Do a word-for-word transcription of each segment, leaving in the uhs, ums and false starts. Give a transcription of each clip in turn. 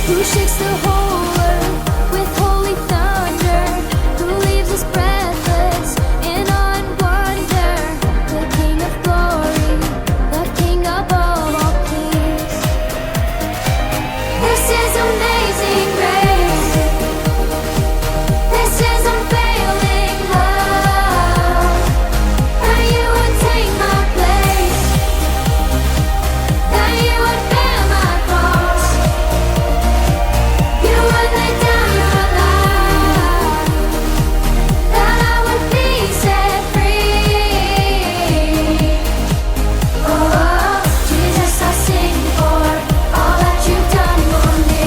Who shakes the whole earth with holy thunder, who leaves us breathless in awe and wonder, the King of glory, the King above all kings. This is amazing grace. This is unfailing love. That you would take my place. That you would bear my cross. You would lay down your life. That I would be set free. Oh, Jesus, I sing for all that you've done for me.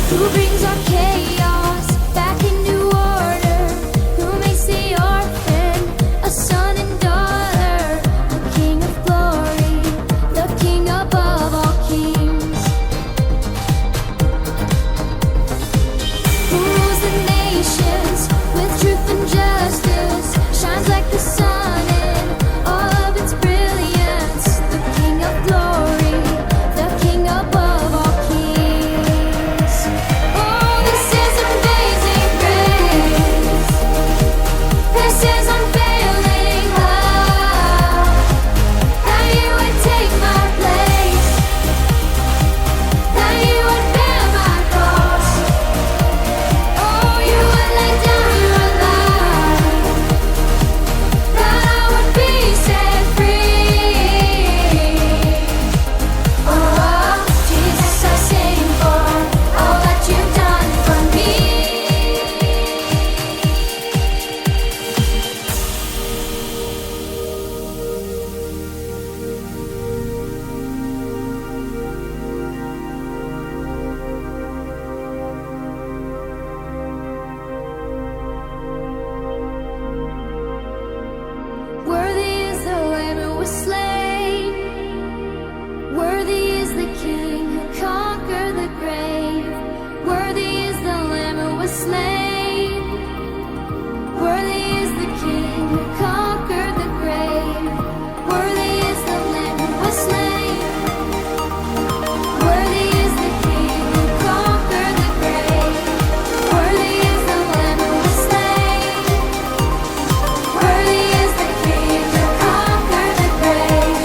Who brings our chaos back into order? Who makes the orphan a son and daughter? The King of glory, the King above all kings. Who rules the nations with truth and justice, shines like the sun in all of its brilliance. The King of glory, the King above all kings. Oh, this is amazing grace. This is unfailing love. That you would take my place. That you would bear my cross. Oh, you would lay down your life. That I would be set free. Oh, Jesus, I sing for all that you've done for me. Worthy is the Lamb who was slain. Worthy is the King who conquered the grave. Worthy is the Lamb who was slain. Worthy is the King who conquered the grave. Worthy is the Lamb who was slain. Worthy is the King who conquered the grave. Worthy is the Lamb who was slain. Worthy is the King who conquered the grave.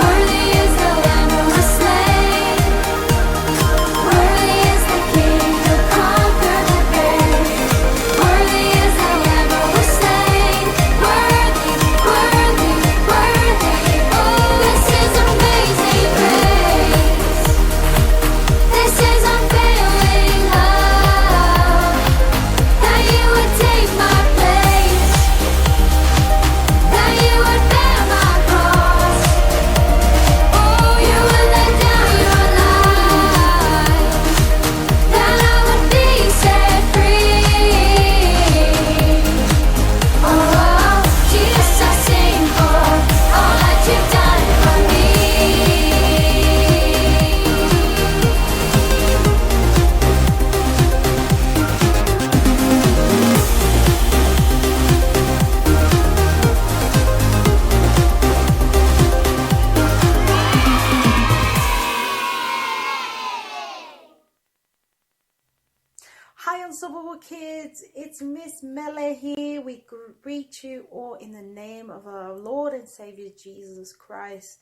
Worthy is the Lamb who was slain. Worthy is the King who conquered the grave. Worthy is the Lamb who was slain. Worthy, worthy, worthy. Oh, this is amazing grace. This is unfailing love. That you would take my place. That you would bear my cross. Oh, you would lay down your life. That I would be set free. Oh, Jesus, I sing for all that you've done for me. Hi, Unstoppable Kids. It's Miss Mele here. We greet you all in the name of our Lord and Savior Jesus Christ.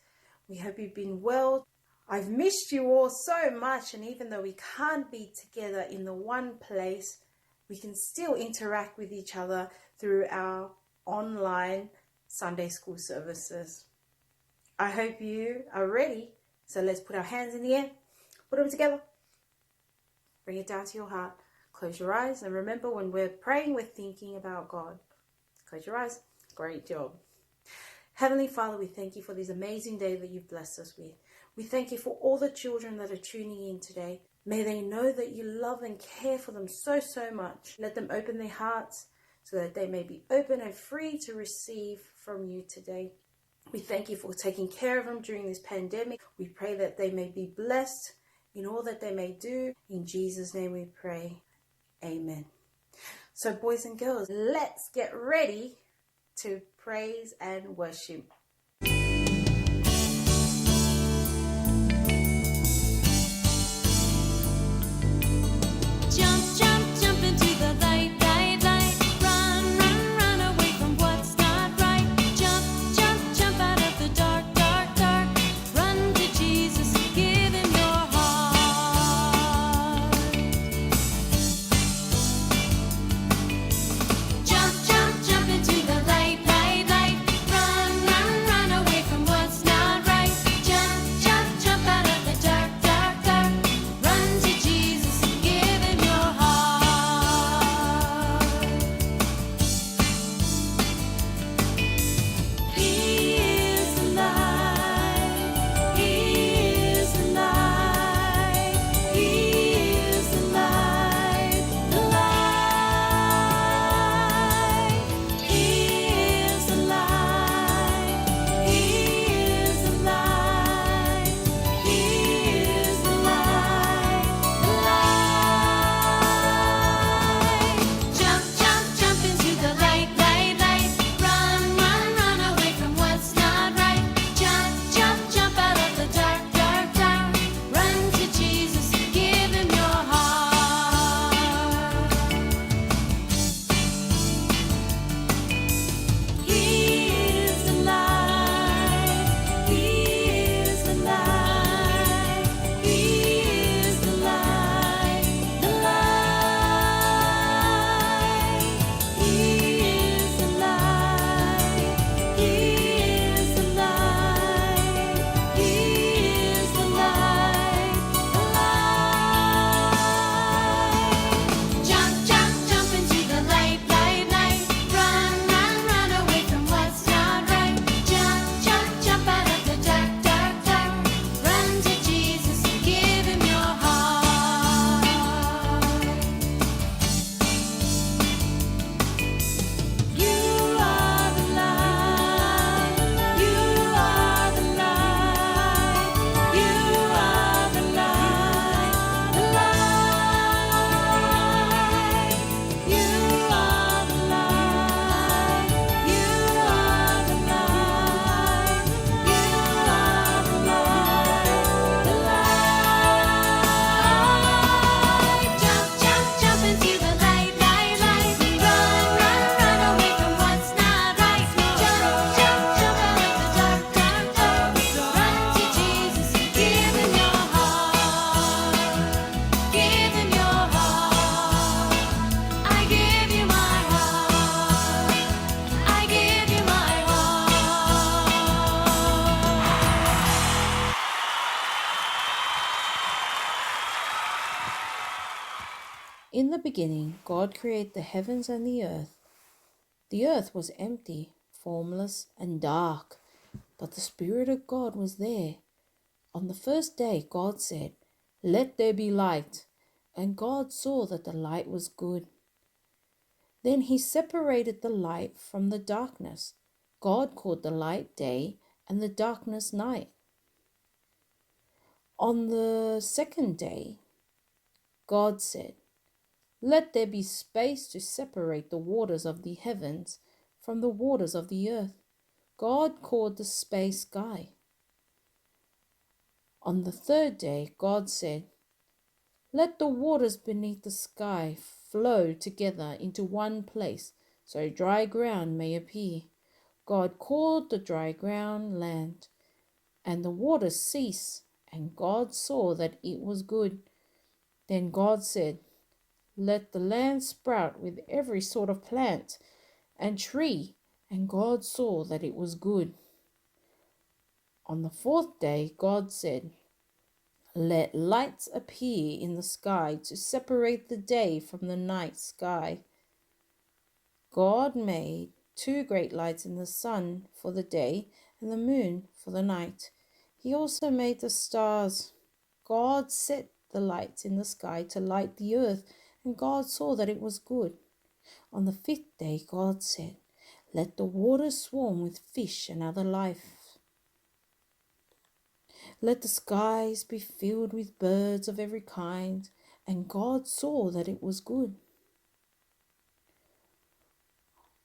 We hope you've been well. I've missed you all so much, and even though we can't be together in the one place, we can still interact with each other through our online Sunday school services. I hope you are ready. So let's put our hands in the air, put them together. Bring it down to your heart. Close your eyes. And remember, when we're praying, we're thinking about God. Close your eyes. Great job. Heavenly Father, we thank you for this amazing day that you've blessed us with. We thank you for all the children that are tuning in today. May they know that you love and care for them so, so much. Let them open their hearts so that they may be open and free to receive from you today. We thank you for taking care of them during this pandemic. We pray that they may be blessed in all that they may do. In Jesus' name we pray. Amen. So, boys and girls, let's get ready to praise and worship. Jump, jump, jump into the light, light, light. Run, run, run away from what's not right. Jump, jump, jump out of the dark, dark, dark. Run to Jesus, give him your heart. Jump, jump, jump into the light, light, light. Run, run, run away from what's not right. Jump, jump, jump out of the dark, dark, dark. Run to Jesus, give him your heart. He is the light. He is the light. He is the light. The light. He is the light. He is the light. He is the light. The light. Jump, jump, jump into the light, light, light. Run, run, run away from what's not right. Jump, jump, jump out of the dark, dark, dark. Run to Jesus, give him your heart. He is the light. He is the light. He is the light. The light. He is the light. He is the light. He is the light. The light. Jump, jump, jump into the light, light, light. Run, run, run away from what's not right. Jump, jump, jump out of the dark, dark, dark. Run to Jesus, give him your heart. You are the light. You are the light. You are the light. The light. You are the light. You are the light. You are the light. The light. Jump, jump, jump into the light, light, light. Run, run, run away from what's not right. Jump, jump, jump out of the dark, dark, dark. Run to Jesus, give him your heart. Give him your heart. I give you my heart. I give you my heart. In the beginning, God created the heavens and the earth. The earth was empty, formless, and dark, but the Spirit of God was there. On the first day, God said, "Let there be light." And God saw that the light was good. Then he separated the light from the darkness. God called the light day and the darkness night. On the second day, God said, "Let there be space to separate the waters of the heavens from the waters of the earth." God called the space sky. On the third day, God said, "Let the waters beneath the sky flow together into one place, so dry ground may appear." God called the dry ground land, and the waters ceased, and God saw that it was good. Then God said, "Let the land sprout with every sort of plant and tree," and God saw that it was good. On the fourth day, God said, "Let lights appear in the sky to separate the day from the night sky." God made two great lights in the sun for the day and the moon for the night. He also made the stars. God set the lights in the sky to light the earth, and God saw that it was good. On the fifth day, God said, "Let the waters swarm with fish and other life." Let the skies be filled with birds of every kind, and God saw that it was good.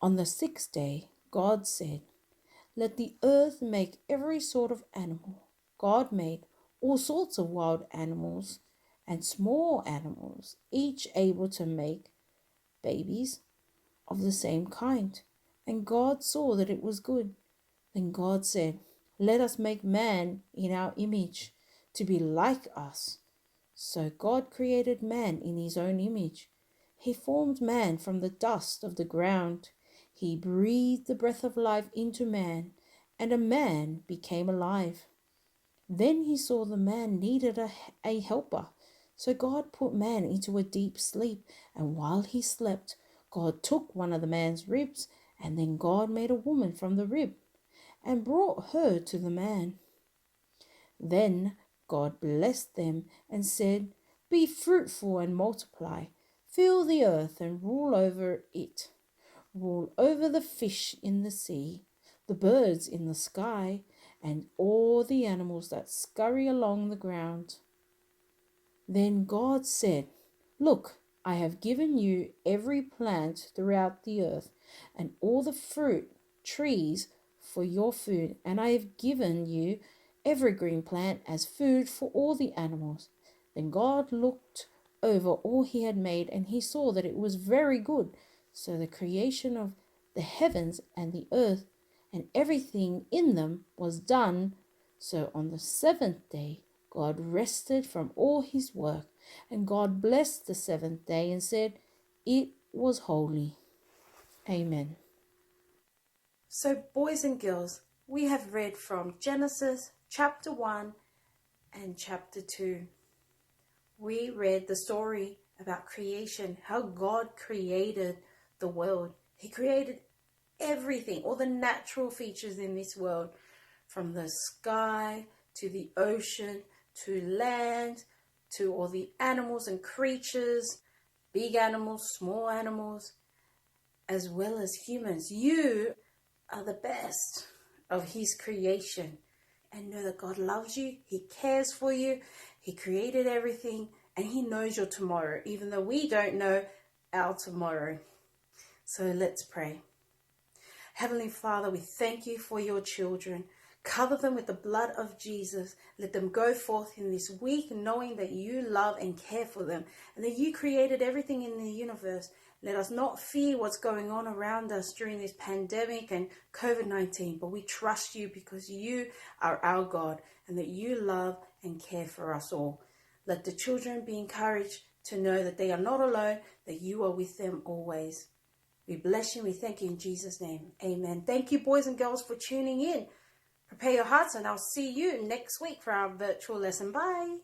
On the sixth day, God said, "Let the earth make every sort of animal." God made all sorts of wild animals and small animals, each able to make babies of the same kind. And God saw that it was good. Then God said, "Let us make man in our image, to be like us." So God created man in his own image. He formed man from the dust of the ground. He breathed the breath of life into man, and a man became alive. Then he saw the man needed a, a helper. So God put man into a deep sleep, and while he slept, God took one of the man's ribs, and then God made a woman from the rib and brought her to the man. Then God blessed them and said, "Be fruitful and multiply, fill the earth and rule over it. Rule over the fish in the sea, the birds in the sky, and all the animals that scurry along the ground." Then God said, "Look, I have given you every plant throughout the earth, and all the fruit trees for your food, and I have given you every green plant as food for all the animals." Then God looked over all he had made, and he saw that it was very good. So the creation of the heavens and the earth and everything in them was done. So on the seventh day, God rested from all his work, and God blessed the seventh day and said, "It was holy." Amen. So, boys and girls, we have read from Genesis chapter one and chapter two. We read the story about creation, how God created the world. He created everything, all the natural features in this world, from the sky to the ocean to land to all the animals and creatures, big animals, small animals, as well as humans. You are the best of his creation. And know that God loves you, he cares for you, he created everything, and he knows your tomorrow, even though we don't know our tomorrow. So let's pray. Heavenly Father, we thank you for your children. Cover them with the blood of Jesus. Let them go forth in this week knowing that you love and care for them and that you created everything in the universe. Let us not fear what's going on around us during this pandemic and COVID nineteen, but we trust you because you are our God and that you love and care for us all. Let the children be encouraged to know that they are not alone, that you are with them always. We bless you, we thank you in Jesus' name. Amen. Thank you, boys and girls, for tuning in. Prepare your hearts, and I'll see you next week for our virtual lesson. Bye.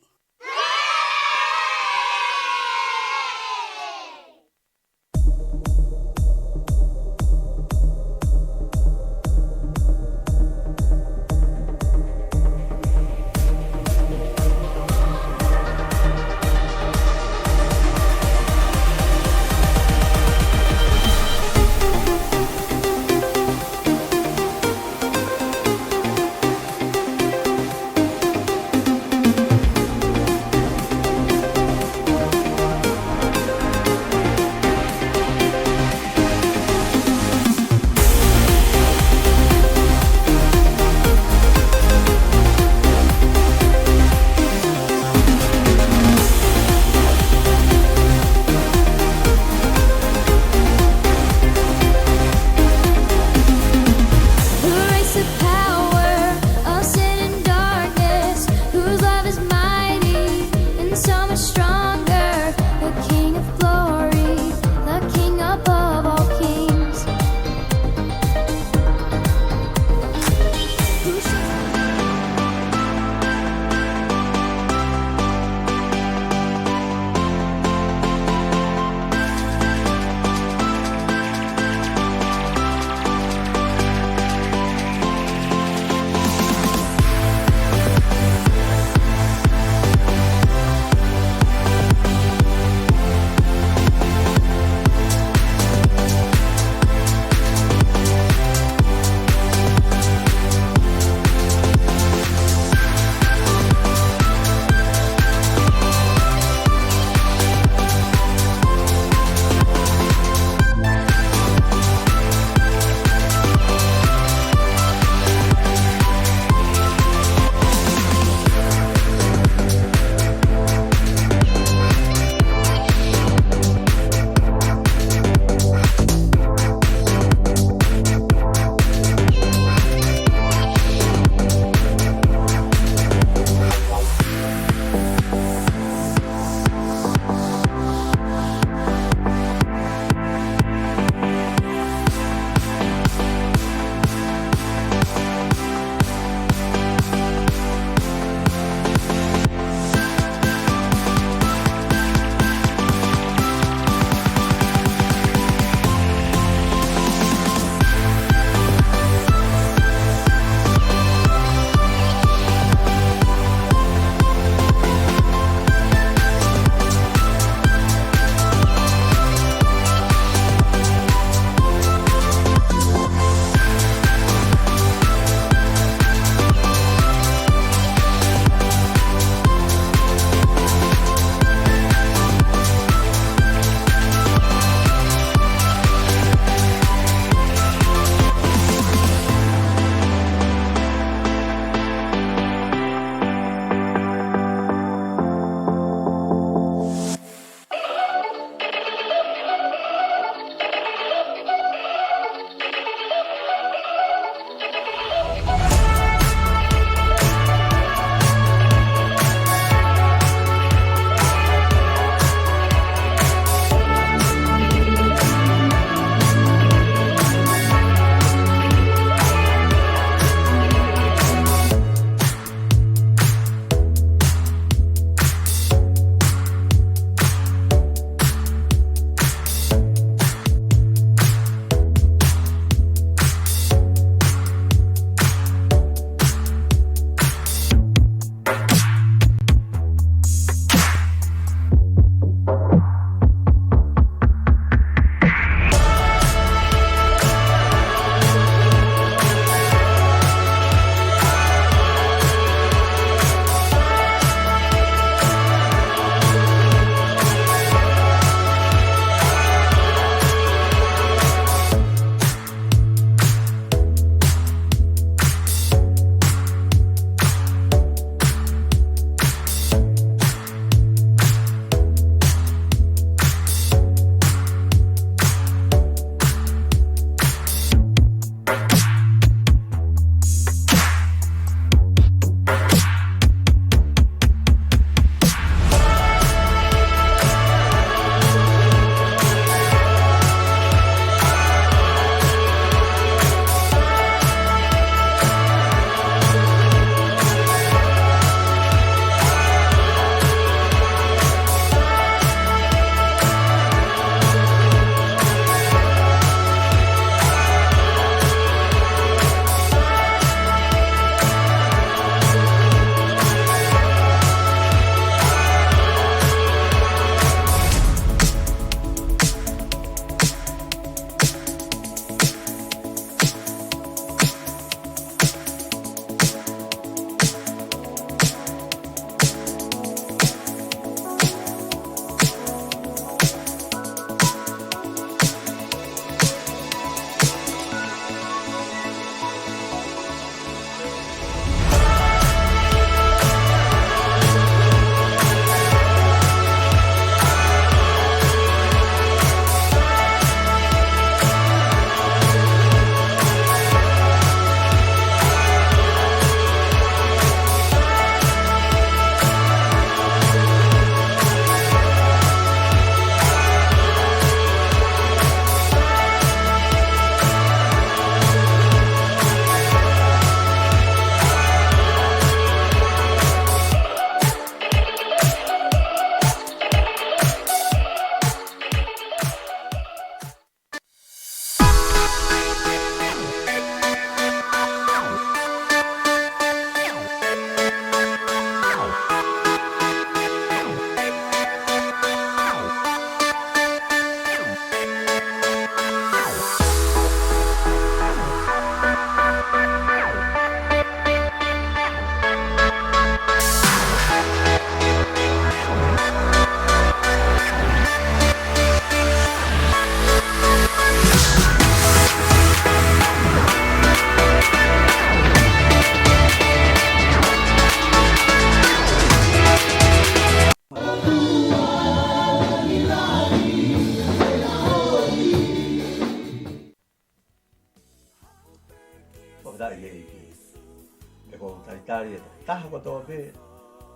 Tali e taha kotoa pē,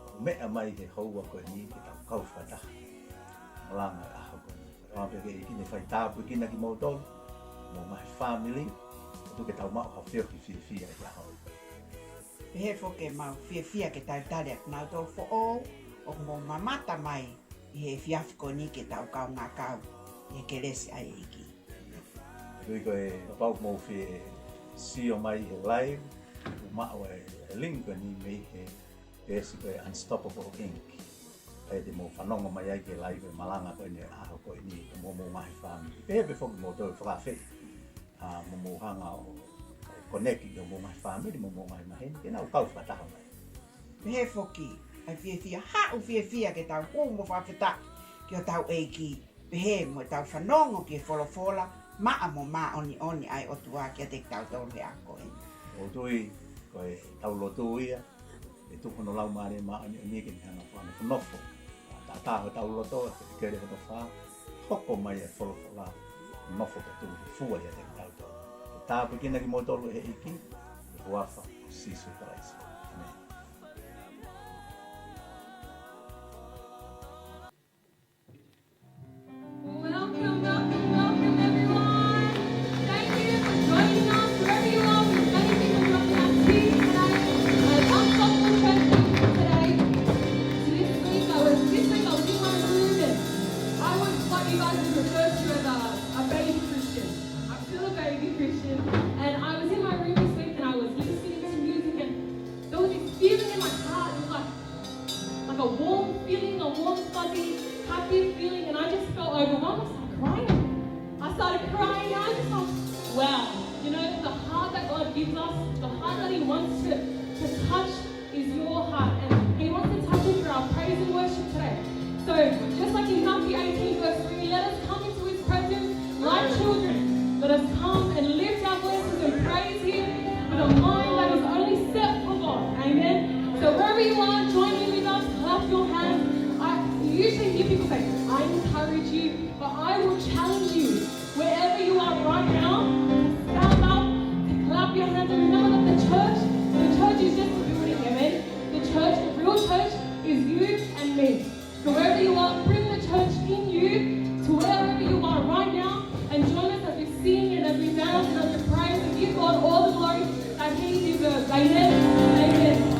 ʻoku meʻa mai he houa ko eni ke tau kau fakataha. Malanga e ʻaho ko eni. Fakatauange pē ke ʻEiki ne fai tāpuekina kimoutolu, mo e ngaahi fāmili, ʻo tuku ke tau maʻu ha feohi fiefia he ʻaho ni. Pehē foki ʻemau fiefia ke tau tali ʻa kinautolu foʻou, ʻoku mou mamata mai ʻi he efiafi ko eni ke tau kaungā kau ʻi he kelesi ʻa e ʻEiki. Tui ko e kapau ʻoku mou fie sio mai he live, ʻoku maʻu e, e link ko eni mei he peesi ko e Unstoppable Inc. ʻA ia te mou fanongo mai ai ki he live e malanga ko eni he ʻaho ko eni, ko homou ngaahi fāmili. Pehē pē foki mo e toe fakafeʻi ʻa, mo mou hanga ʻo, ʻo connect ki homou ngaahi fāmili, mo homou ngaahi maheni, ke nau kau fakataha mai. Pehē foki, ʻa e fiefia, haʻu fiefia ke tau hū mo fakafetaʻi ki hotau ʻEiki, pehē mo ʻetau fanongo ki he folofola, maʻa mo māʻoniʻoni ʻa e ʻOtua kiate kitautolu he ʻaho ko eni. ʻOku ou tui, ko ʻetau lotu ia, ʻe tuku hono Laumālie Māʻoniʻoni ke ne hanga ʻo fakanofonofo ʻa e taʻataʻa hotau loto, ʻa e kelekele hono fā, hoko mai e folofola, nofo pea tuʻufua ʻiate kitautolu. Ke tāpuekina kimoutolu ʻe he ʻEiki, ʻi he huafa ʻo Sīsū Kalaisi. ʻĒmeni. Welcome, welcome, welcome, everyone. Thank you for joining us, wherever you are. We thank you for dropping out here today. Uh, Unstoppable Church today. So this week I was, this week I was in my room and I was what you guys would refer to as a, a baby Christian. I'm still a baby Christian. And I was in my room this week and I was listening to music and there was this feeling in my heart. It was like like a warm feeling, a warm, fuzzy, happy feeling, and I just felt overwhelmed. I started crying. I started crying. I was just like, wow. You know, the heart that God gives us, the heart that He wants to, to touch is your heart. And He wants to touch it through our praise and worship today. So, just like in Matthew eighteen, verse three, let us come into His presence like children. Let us come and lift our voices and praise Him with a mind that is only set for God. Amen. So wherever you are, join in with us, clap your hands. I usually hear people say, I encourage you, but I will challenge you, wherever you are right now, to stand up, to clap your hands. And remember that the church, the church is just a building, amen? The church, the real church is you and me. So wherever you are, bring the church in you to wherever you are right now and join us as we sing and as we dance and as we praise and give God all the glory that He deserves. Amen. Amen.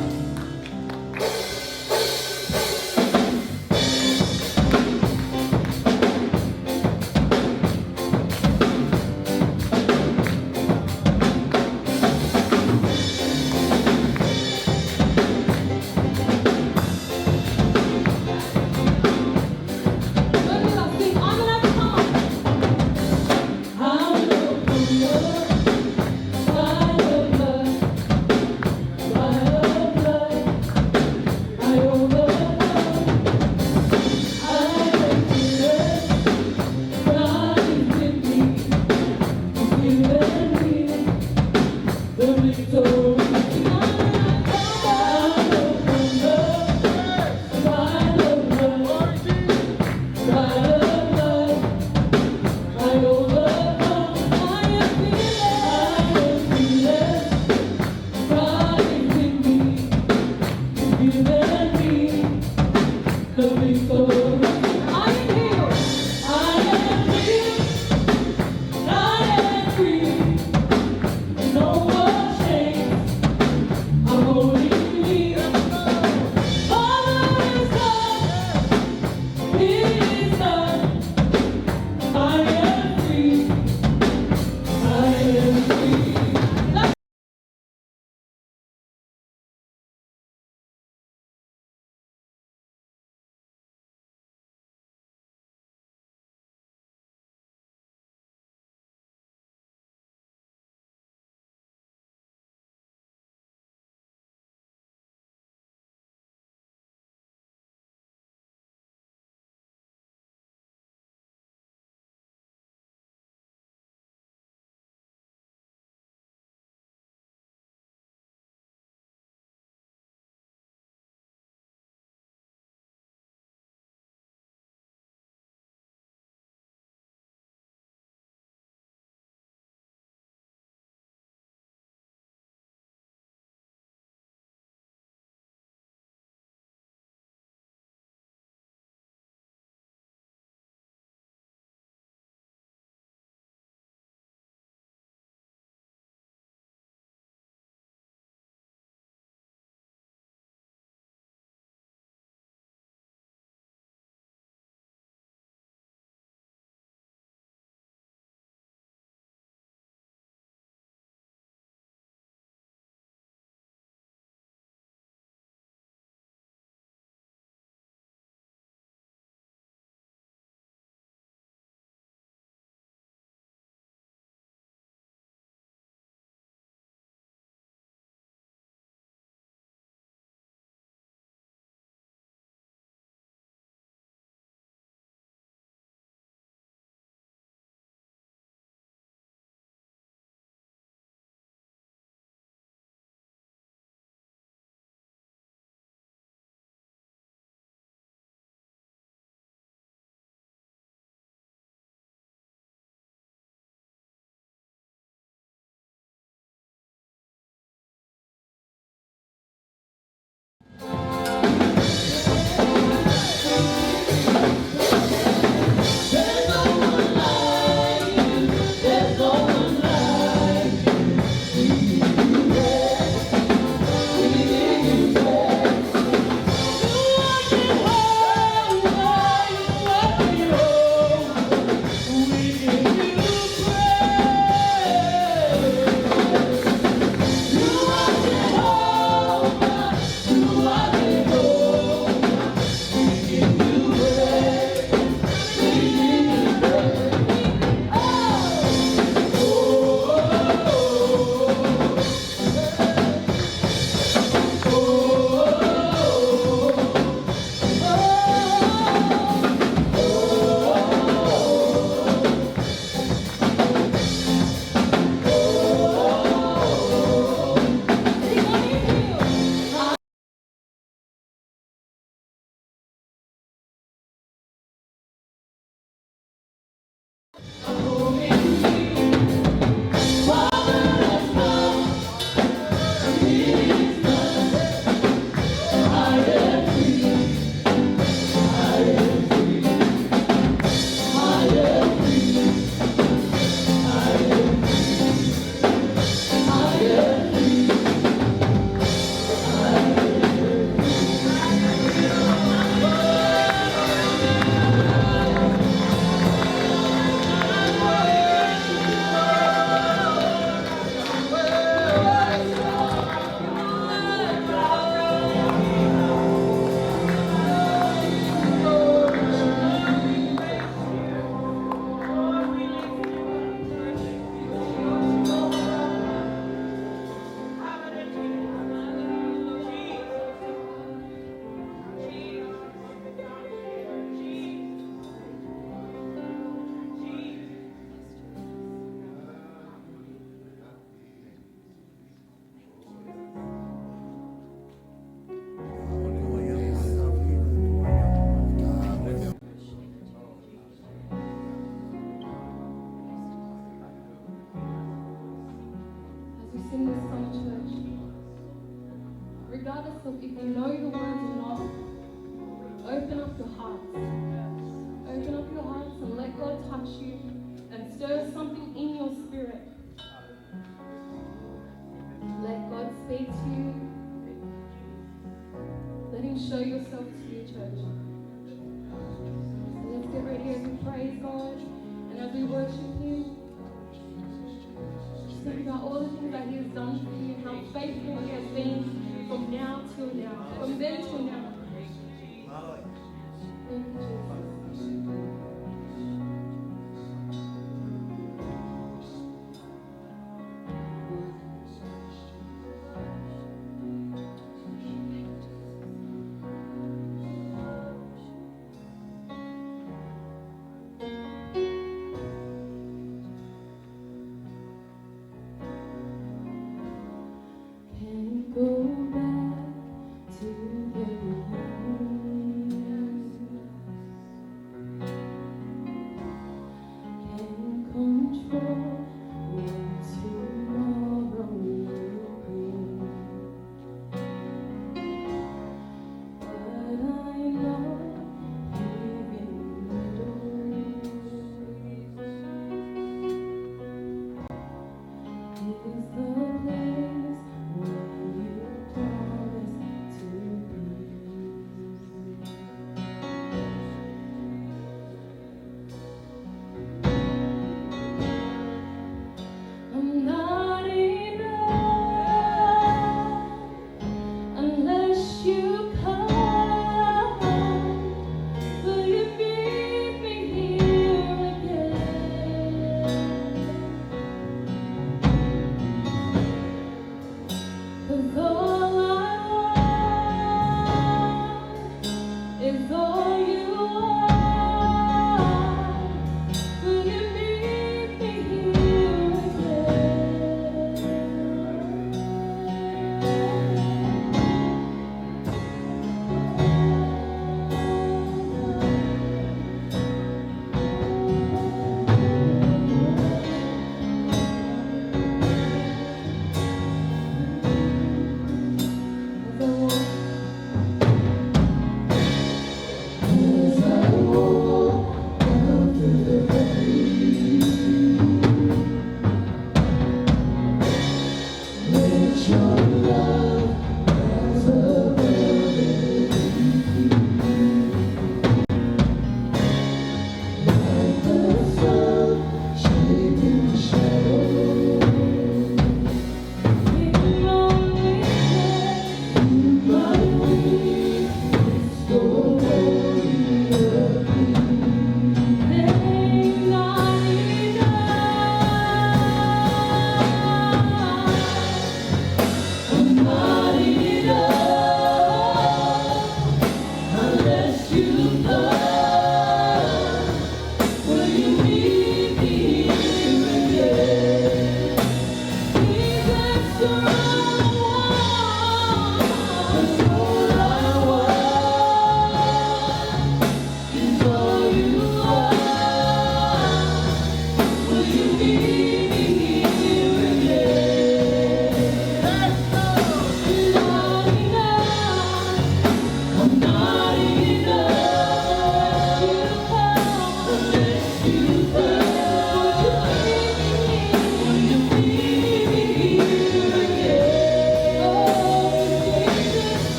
touch you and stir something in your spirit. Let God speak to you. Let him show yourself to you, church. So let's get ready as we praise God and as we worship him. Just think about all the things that he has done for you, how faithful he has been from now till now, from then till now. Thank you, Jesus. Can't go back to the beginning. Can't control what tomorrow will bring. But I know here in the dark is the place where you promised to be.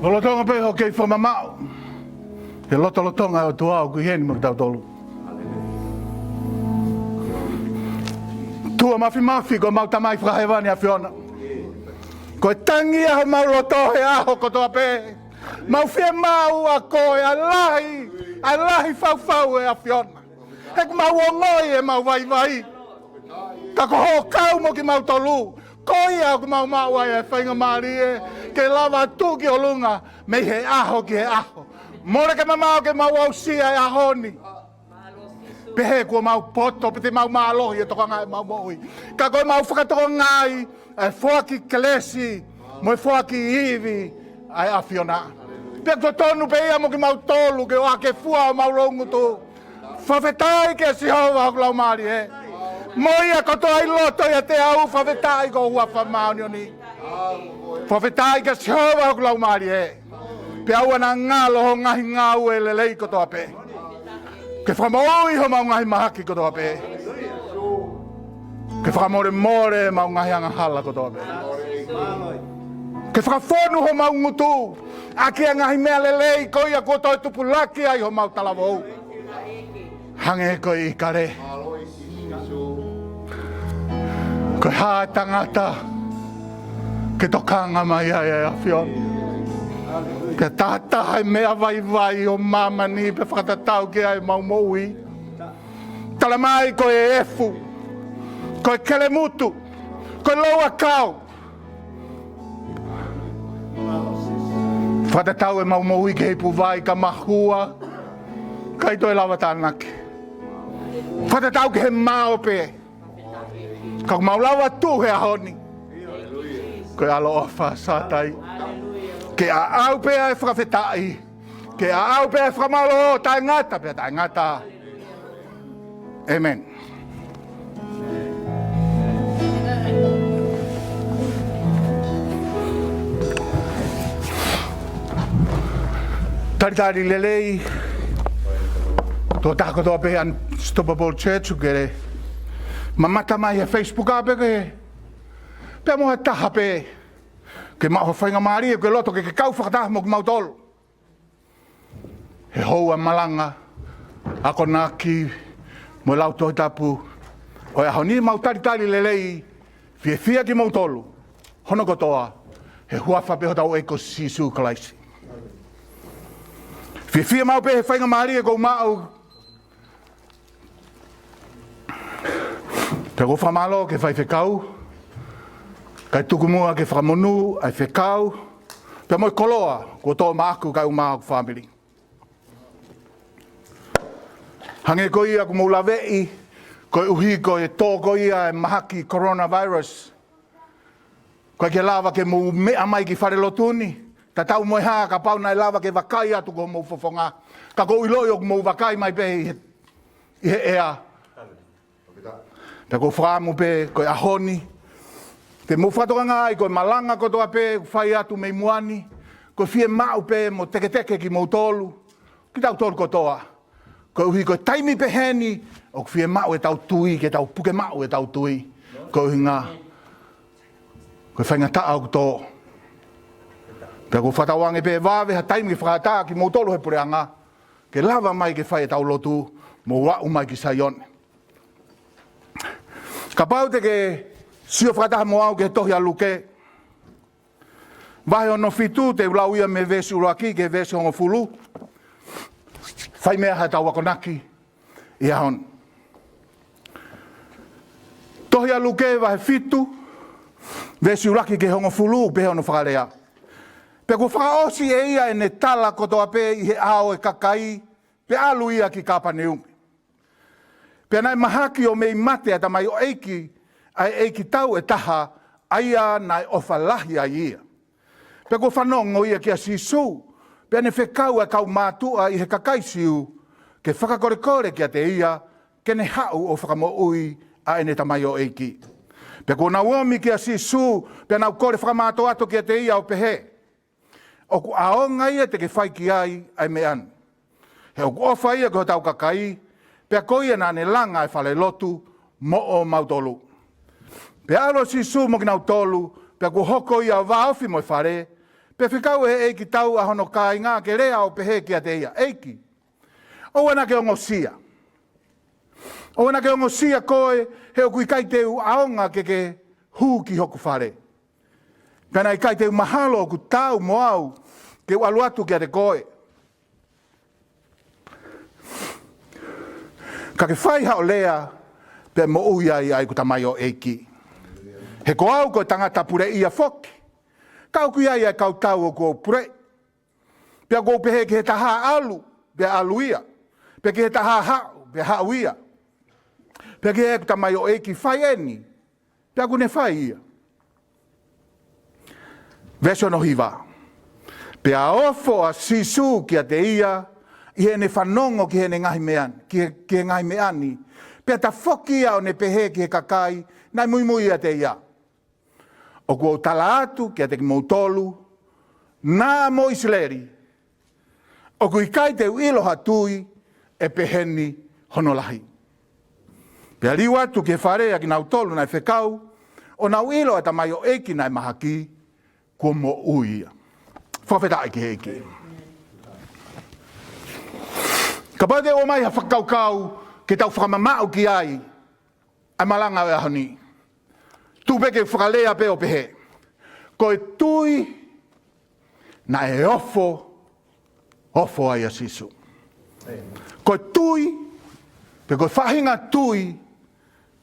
Lolotonga pē hoʻo kei fakamamaʻo, he lotolotonga ʻo e ʻOtua ʻoku ʻi heni mo kitautolu. Tuʻa mafimafi ko homau Tamai Fakahēvani ʻAfiona. Ko e tangi ʻa homau loto he ʻaho kotoa pē. Mau fiemaʻu ʻa koe ʻa e lahi, ʻa e lahi faufau ʻe ʻAfiona. He ʻoku mau ongoʻi ʻemau vaivai. Ka ko hoʻo kau mo kimautolu. Ko ia ʻoku mau maʻu ai e faingamālie ke lava tuʻu ki ʻolunga mei he ʻaho ki he ʻaho. Mole ke mamaʻo ke mau aʻusia e ʻaho ni. Pehē kuo mau poto, pe te mau mālohi ʻi he tokangaʻi ʻemau moʻui. Ka ko ʻemau fakatokangaʻi ʻa e foaki kelesi mo e foaki ivi ʻa e ʻAfiona. Pea totonu pē ia mo kimautolu ke ʻohake fua homau loungutu. Fakafetaʻi kia Sihova hoku laumālie. Mo ia kotoa ʻi loto ʻiate au, fakafetaʻi ki ho huafa māʻoniʻoni. Fakafetaʻi kia Sihova hoku laumālie. Pea ʻoua naʻa ngalo ho ngaahi ngāue lelei kotoa pē. Ke fakamoʻui homau ngaahi mahaki kotoa pē. Ke fakamolemole ʻemau ngaahi angahala kotoa pē. Ke fakafonu homau ngutu ʻaki ʻa e ngaahi meʻa lelei ko ia kuo toe tupulaki ai homau talavou. Hangē ko e ʻīkale. Ko e hā e tangata ke tokanga mai ai ʻa e ʻAfiona. Pea tahataha e meʻa vaivai ʻo māmani pea fakatatau ki ai ʻemau moʻui. Tala mai ko e efu, ko e kelemutu, ko e louʻakau. Fakatatau ʻemau moʻui ki he ipu vai ka mahua, ʻikai toe lava tānaki. Fakatatau ki he mao pē. Ka ʻoku mau lava tuʻu he ʻaho ni. Ko e ʻaloʻofa Sātai. Ke ʻaʻau pē ʻa e fakafetaʻi. Ke ʻaʻau pē ʻa e fakamālō taʻengata pea taʻengata. ʻĒmeni. Talitali lelei. Tokotaha kotoa pē Unstoppable Church, ke mamata mai he Facebook ʻa pē ke. Pea mo ha taha pē ke maʻu ha faingamālie, ke loto ke, ke kau fakataha mo kimautolu. He houa malanga, akonaki, mo e lau Tohi Tapu ʻo e ʻaho ni, mau talitali lelei, fiefia kimoutolu hono kotoa, he huafa pē hotau ʻEiki ko Sīsū Kalaisi. Fiefia maʻu pē he faingamālie kuo u maʻu. Pea ʻoku ou fakamālō ki he faifekau, kae tuku muʻa ke fakamonū ʻa e fekau, pea mo e koloa kuo tō maʻaku kae ʻumaʻā hoku fāmili. Hangē ko ia ʻoku mou laveʻi, koeʻuhi ko e tō ko ia e mahaki coronavirus, ʻoku ʻikai ke lava ke mou meʻa mai ki falelotu ni, tatau mo e hā, kapau naʻe lava ke vakai atu ki homou fofonga. Ka ʻoku ou ʻiloʻi ʻoku mou vakai mai pē ʻi he, ʻi he ʻea. Pea ʻoku ou fakaʻamu pē ko e ʻaho ni, te mou fakatokangaʻi ko e malanga kotoa pē ʻoku fai atu mei muʻa ni, ko e fiemaʻu pē mo teketeke kimoutolu, kitautolu kotoa. Koeʻuhi ko e taimi pehē ni ʻoku fiemaʻu ʻetau tui, ke tau puke maʻu ʻetau tui. Ko e ʻuhinga, ko e faingataʻa ʻoku tō. Pea ʻoku ou fakatauange pē vave ha taimi ke fakaʻatā kimoutolu he puleʻanga, ke lava mai ke fai ʻetau lotu, mou aʻu mai ki Saione. Kapau te ke sio fakataha mo au ki he tohi ʻa Luke, vahe hono fitu, te u lau ia mei he veesi ʻuluaki ki he veesi hongofulu. Fai mei ai haʻatau akonaki ʻi he ʻaho ni. Tohi ʻa Luke vahe fitu, veesi ʻuluaki ki he hongofulu, pehē hono fakalea. Pea kuo fakaʻosi ʻe ia ʻene tala kotoa pē ʻi he ʻao ʻo e kakai, pea ʻalu ia ki Kāpaneume. Pea naʻe mahaki ʻo mei mate ʻa e tamaioʻeiki ʻa e ʻeikitau ʻe taha, ʻa ia naʻe ʻofa lahi ai ia. Pea kuo fanongo ia kia Sīsū, pea ne fekau ʻa e kau mātuʻa ʻi he kakai Siu ke fakakolekole kiate ia, ke ne haʻu ʻo fakamoʻui ʻa ʻene tamaioʻeiki. Pea kuo nau omi kia Sīsū, pea nau kole fakamātoato kiate ia ʻo pehē, ʻOku ʻaonga ia te ke fai ki ai ʻa e meʻa ni. He ʻoku ʻofa ia ki hotau kakai, pea ko ia naʻa ne langa ʻa e falelotu moʻomautolu. Pea ʻalu ʻa Sīsū mo kinautolu, pea kuo hoko ia ʻo vāofi mo e fale, Pea fekau ʻe he ʻEiki tau ʻa hono kāinga ke lea ʻo pehē kiate ia, ʻEiki, ʻoua naʻa ke ongosia. ʻOua naʻa ke ongosia koe, he ʻoku ʻikai te u ʻaonga ke ke hū ki hoku fale. Pea naʻe ʻikai te u mahalo ʻoku taau mo au ke u ʻalu atu kiate koe. Ka ke fai haʻo lea, pea moʻui ai ʻa ʻeku tamaioʻeiki. He ko au ko e tangata puleʻia foki, ka ʻoku ʻi ai ʻa e kau tau ʻoku ou puleʻi. Pea ʻoku ou pehē ki he taha, ʻalu, pea ʻalu ia. Pea ki he taha, haʻu, pea haʻu ia. Pea ki heʻeku tamaioʻeiki, fai eni, pea ʻoku ne fai ia. Veesi hono hiva. Pea ofo ʻa Sīsū kiate ia, ʻi heʻene fanongo ki heʻene ngaahi meʻa ni, ki he, ki he ngaahi meʻa ni. Pea tafoki ia ʻo ne pehē ki he kakai naʻe muimui ʻiate ia, ʻOku ou tala atu kiate kimoutolu, naʻa mo ʻIsileli, ʻoku ʻikai te u ʻilo ha tui ʻe peheni hono lahi. Pea liu atu ki he fale ʻa kinautolu naʻe fekau, ʻo nau ʻilo ʻa e tamaioʻeiki naʻe mahaki, kuo moʻui ia. Fakafetaʻi ki he ʻEiki. Kapau te u ʻomai ha fakakaukau ke tau fakamamaʻu ki ai ʻa e malanga ʻo e ʻaho ni, tuku pē ke fakalea pē ʻo pehē, ko e tui naʻe ofo, ofo ai ʻa Sīsū. Ko e tui, pe ko e faʻahinga tui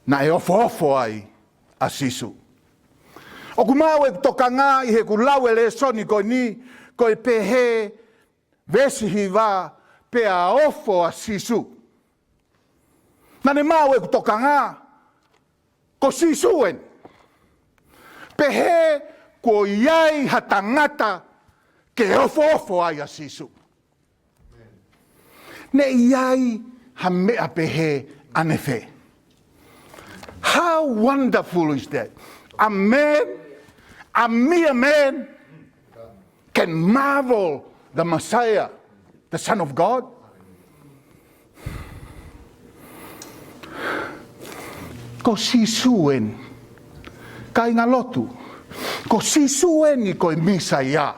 naʻe ofo, ofo ai ʻa Sīsū. ʻOku maʻu ʻeku tokanga ʻi heʻeku lau e lēsoni ko eni, ko e pehē, veesi hiva, pea ofo ʻa Sīsū. Naʻa ne maʻu ʻeku tokanga, ko Sīsū eni. Pehē kuo ʻi ai ha tangata ke ofoofo ai ʻa Sīsū. Naʻe ʻi ai ha meʻa pehē ʻanefē. How wonderful is that? A man, a mere man, can marvel the Messiah, the Son of God. Ko Sīsū eni, kāinga lotu. Ko Sīsū eni ko e Mīsaia.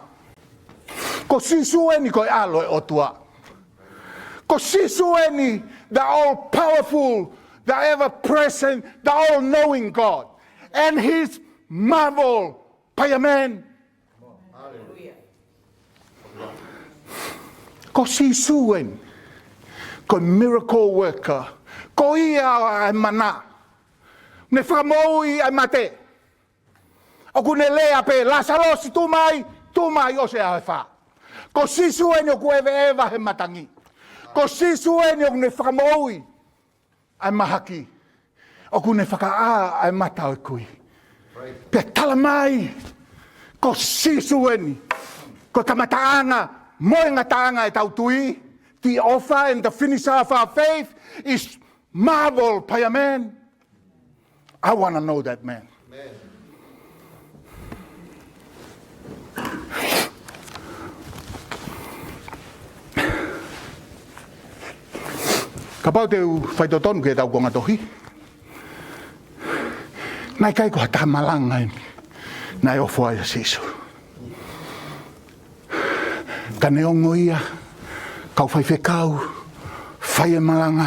Ko Sīsū eni ko e ʻAlo ʻo e ʻOtua. Ko Sīsū eni, the all-powerful, the ever-present, the all-knowing God. And he's marveled by a man. Ko Sīsū eni, ko e miracle worker, ko ia ʻa e mana. Ne fakamoʻui ʻa e mate. ʻOku ne lea pē, Lāsalosi, tuʻu mai, tuʻu mai, ʻosi e ʻaho ʻe fā. Ko Sīsū eni ʻoku ʻeveʻeva he matangi. Ko Sīsū eni ʻoku ne fakamoʻui ʻa e mahaki. ʻOku ne fakaʻā ʻa e mata ʻo e kui. Pea tala mai, ko Sīsū eni, ko e kamataʻanga mo e ngataʻanga ʻetau tui, the author and the finisher of our faith, is marveled by a man. I wanna know that man. Kapau te u faitotonu ki heʻetau kuonga tohi, naʻe ʻikai ko ha taha malanga eni naʻe ofo ai ʻa Sīsū. Ka neongo ia, kau faifekau, fai e malanga,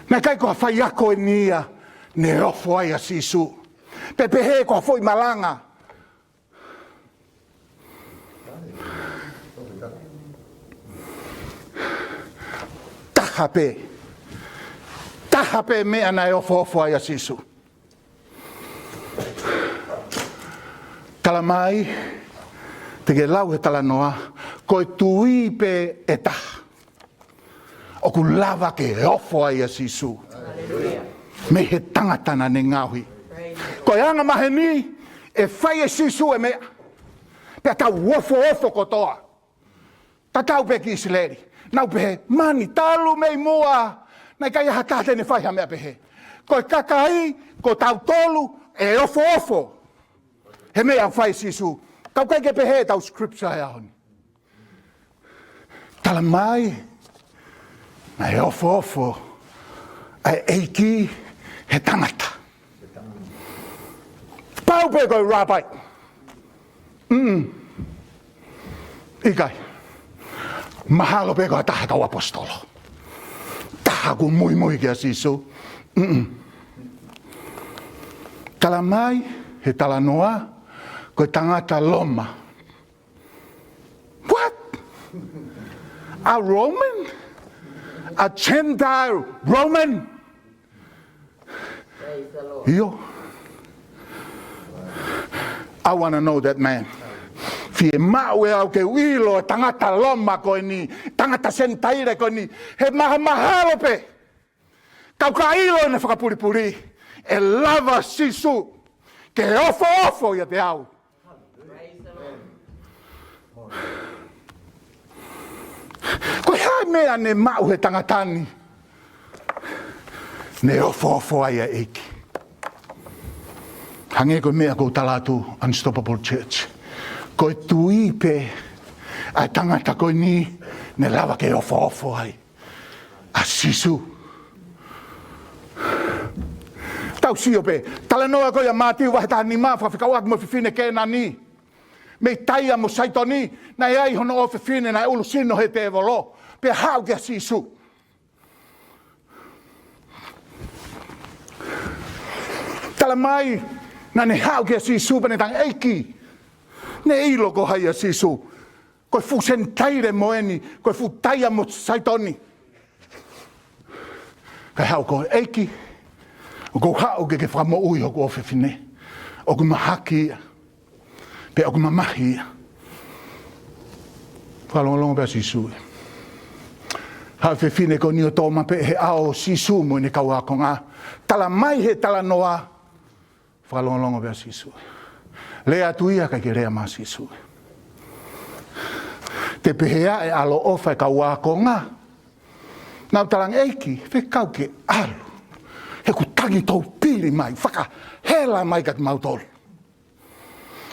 naʻe ʻikai ko ha faiako eni ia ne ofo ai ʻa Sīsū. Pe pehē ko ha foʻi malanga taha pē, taha pē meʻa naʻe ofoofo ai ʻa Sīsū. Tala mai, te ke lau he talanoa, ko e tui pē ʻe taha ʻoku lava ke ofo ai ʻa Sīsū mei he tangata naʻa ne ngaohi. Ko e anga maheni, ʻe fai ʻe Sīsū e meʻa, pea tau ofoofo kotoa. Tatau pē ki ʻIsileli. Nau pehē, mani, talu mei muʻa naʻe ʻikai ha taha te ne fai ha meʻa pehē. Ko e kakai, ko tautolu, ʻe ofoofo he meʻa ʻoku fai ʻe Sīsū. Ka ʻoku ʻikai ke pehē ʻetau scripture he ʻaho ni. Tala mai, naʻe ofoofo ʻa e ʻEiki he tangata. Pau pē ko e rabbi. Mm. ʻIkai. Mahalo pē ko ha taha kau ʻaposetolo, taha ʻoku muimui kia Sīsū. Mm-mm. Tala mai he talanoa, ko e tangata Loma. What? A Roman? A Gentile Roman? ʻIo. I wanna know that man. Fiemaʻu ʻe au ke u ʻilo e tangata Loma ko eni, tangata Senitaile ko eni, he mahamahalo pē. Kau ka ʻilo ʻene fakapulipuli, ʻe lava Sīsū ke ofoofo ʻiate au. Ko e hā e meʻa ne maʻu he tangata ni ne ofoofo ai ʻa e ʻEiki? Hangē ko e meʻa ʻoku ou tala atu, Unstoppable Church. Ko e tui pē ʻa e tangata ko eni ne lava ke ofoofo ai ʻa Sīsū. Tau sio pē, talanoa ko ia Mātiu vahe taha nima, fakafekauʻaki mo e fefine Kēnani mei Taia mo Saitoni, naʻe ʻi ai hono ʻofefine naʻe ʻulusino he tēvolo, pea haʻu kia Sīsū. Tala mai, naʻa ne haʻu kia Sīsū pea ne talaange, ʻEiki, ne ʻilo ko hai ʻa Sīsū. Ko e fuʻu Senitaile mo eni, ko e fuʻu Taia mo Saitoni. Kae haʻu koe, ʻEiki, ʻoku ou haʻu ke ke fakamoʻui hoku ʻofefine. ʻOku mahaki ia, pea ʻoku mamahi ia. Fakalongolongo pē ʻa Sīsū. Haʻu e fefine ko eni ʻo tō mapeʻe he ʻao ʻo Sīsū mo ʻene kau ākonga. Tala mai he talanoa, fakalongolongo pē ʻa Sīsū. Lea atu ia, ʻikai ke lea mai ʻa Sīsū. Te pehē ʻe ʻaloʻofa e kau ākonga, nau talaange, ʻEiki, fekau ke ʻalu, he ʻoku tangi tōpili mai, fakahela mai kiate kimautolu.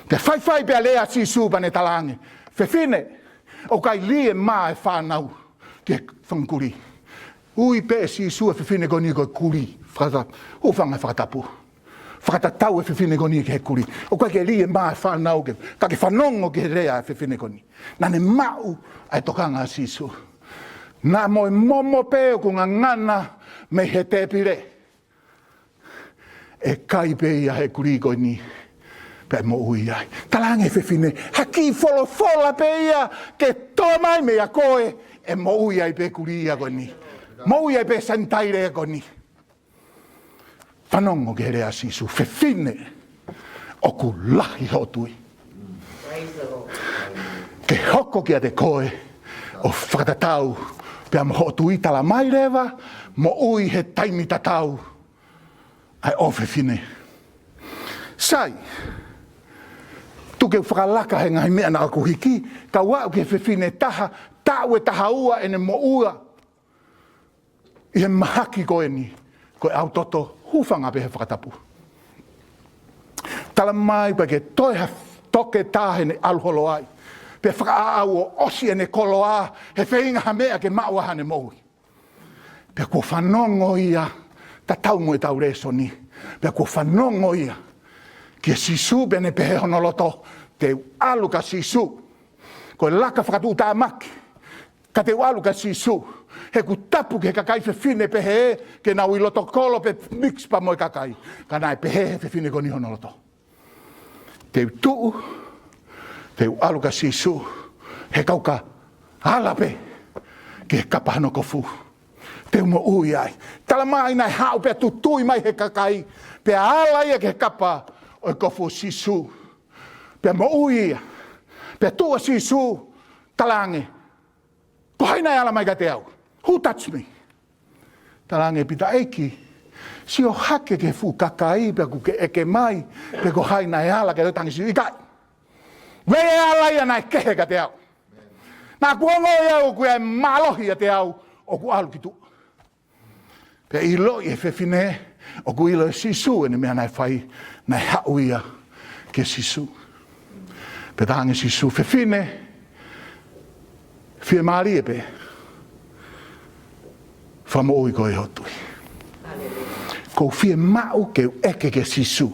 Pea faifai pea lea ʻa Sīsū pea ne talaange, fefine, ʻoku ʻikai lī e mā e fānau ki he fanga kulī. Ui pē ʻe Sīsū e fefine ko eni ko e kulī. Fakata-, hūfanga he fakatapu. Fakatatau e fefine ko eni ki he kulī. ʻOku ʻikai ke lī e mā e fānau ke, ka ke fanongo ki he lea e fefine ko eni. Naʻa ne maʻu ʻa e tokanga ʻa Sīsū. Naʻa mo e momo pē ʻoku ngangana mei he tēpile, ʻe kai pē ia he kulī ko eni, pea ʻe moʻui ai. Talaange fefine, ha kiʻi folofola pē ia ke tō mai meia koe, ʻe moʻui ai pē kulī ia ko eni. Moʻui ai pē Senitaile ko eni. Fanongo ki he lea ʻa Sīsū, fefine, ʻoku lahi hoʻo tui. Ke hoko kiate koe ʻo fakatatau pea mo hoʻo tui. Tala mai leva, moʻui he taimi tatau ʻa e ʻofefine. Sai, tuku ke u fakalaka he ngaahi meʻa naʻa ku hiki, kau aʻu ki he fefine taha, taʻu ʻe taha ua ʻene moʻua ʻi he mahaki ko eni, ko e ʻau toto, hūfanga pē he fakatapu. Tala mai pea ʻikai ke toe ha toketā heʻene ʻalu holo ai. Pea fakaʻauʻau ʻo ʻosi ʻene koloa, he feinga ha meʻa ke maʻu ai haʻane moʻui. Pea kuo fanongo ia, tatau mo ʻetau lēsoni. Pea kuo fanongo ia kia Sīsū, pea ne pehē hono loto, te u ʻalu kia Sīsū. Ko e laka fakatuʻutāmaki, ka te u ʻalu kia Sīsū. He ʻoku tapu ki he kakai fefine pehē, ke nau ʻi loto kolo pe mix pea mo e kakai. Ka naʻe pehē he fefine ko eni hono loto, te u tuʻu, te u ʻalu kia Sīsū, he kau ka ala pē ki he kapa hono kofu, te u moʻui ai. Tala mai naʻe haʻu pea tutui mai he kakai, pea ala ia ki he kapa ʻo e kofu ʻo Sīsū, pea moʻui ia. Pea tuʻu ʻa Sīsū, talaange, ko hai naʻe ala mai kiate au? Who touched me? Talaange ʻe Pita, ʻEiki, sio hake ki he fuʻu kakai, pea ʻoku ke ʻeke mai pe ko hai naʻe ala kiate au. Talaange ʻe Sīsū, ʻikai. Vei e ala ia naʻe kehe kiate au. Naʻa ku ongoʻi au ʻoku ʻi ai e mālohi ʻiate au, ʻoku ʻalu ki tuʻa. Pea ʻiloʻi ʻe he fefine, ʻoku ʻilo ʻe Sīsū ʻene meʻa naʻe fai, naʻe haʻu ia kia Sīsū. Pea talaange ʻe Sīsū, fefine, fiemālie pē, fakamoʻui koe hoʻo tui. ʻOku ou fiemaʻu ke u ʻeke kia Sīsū.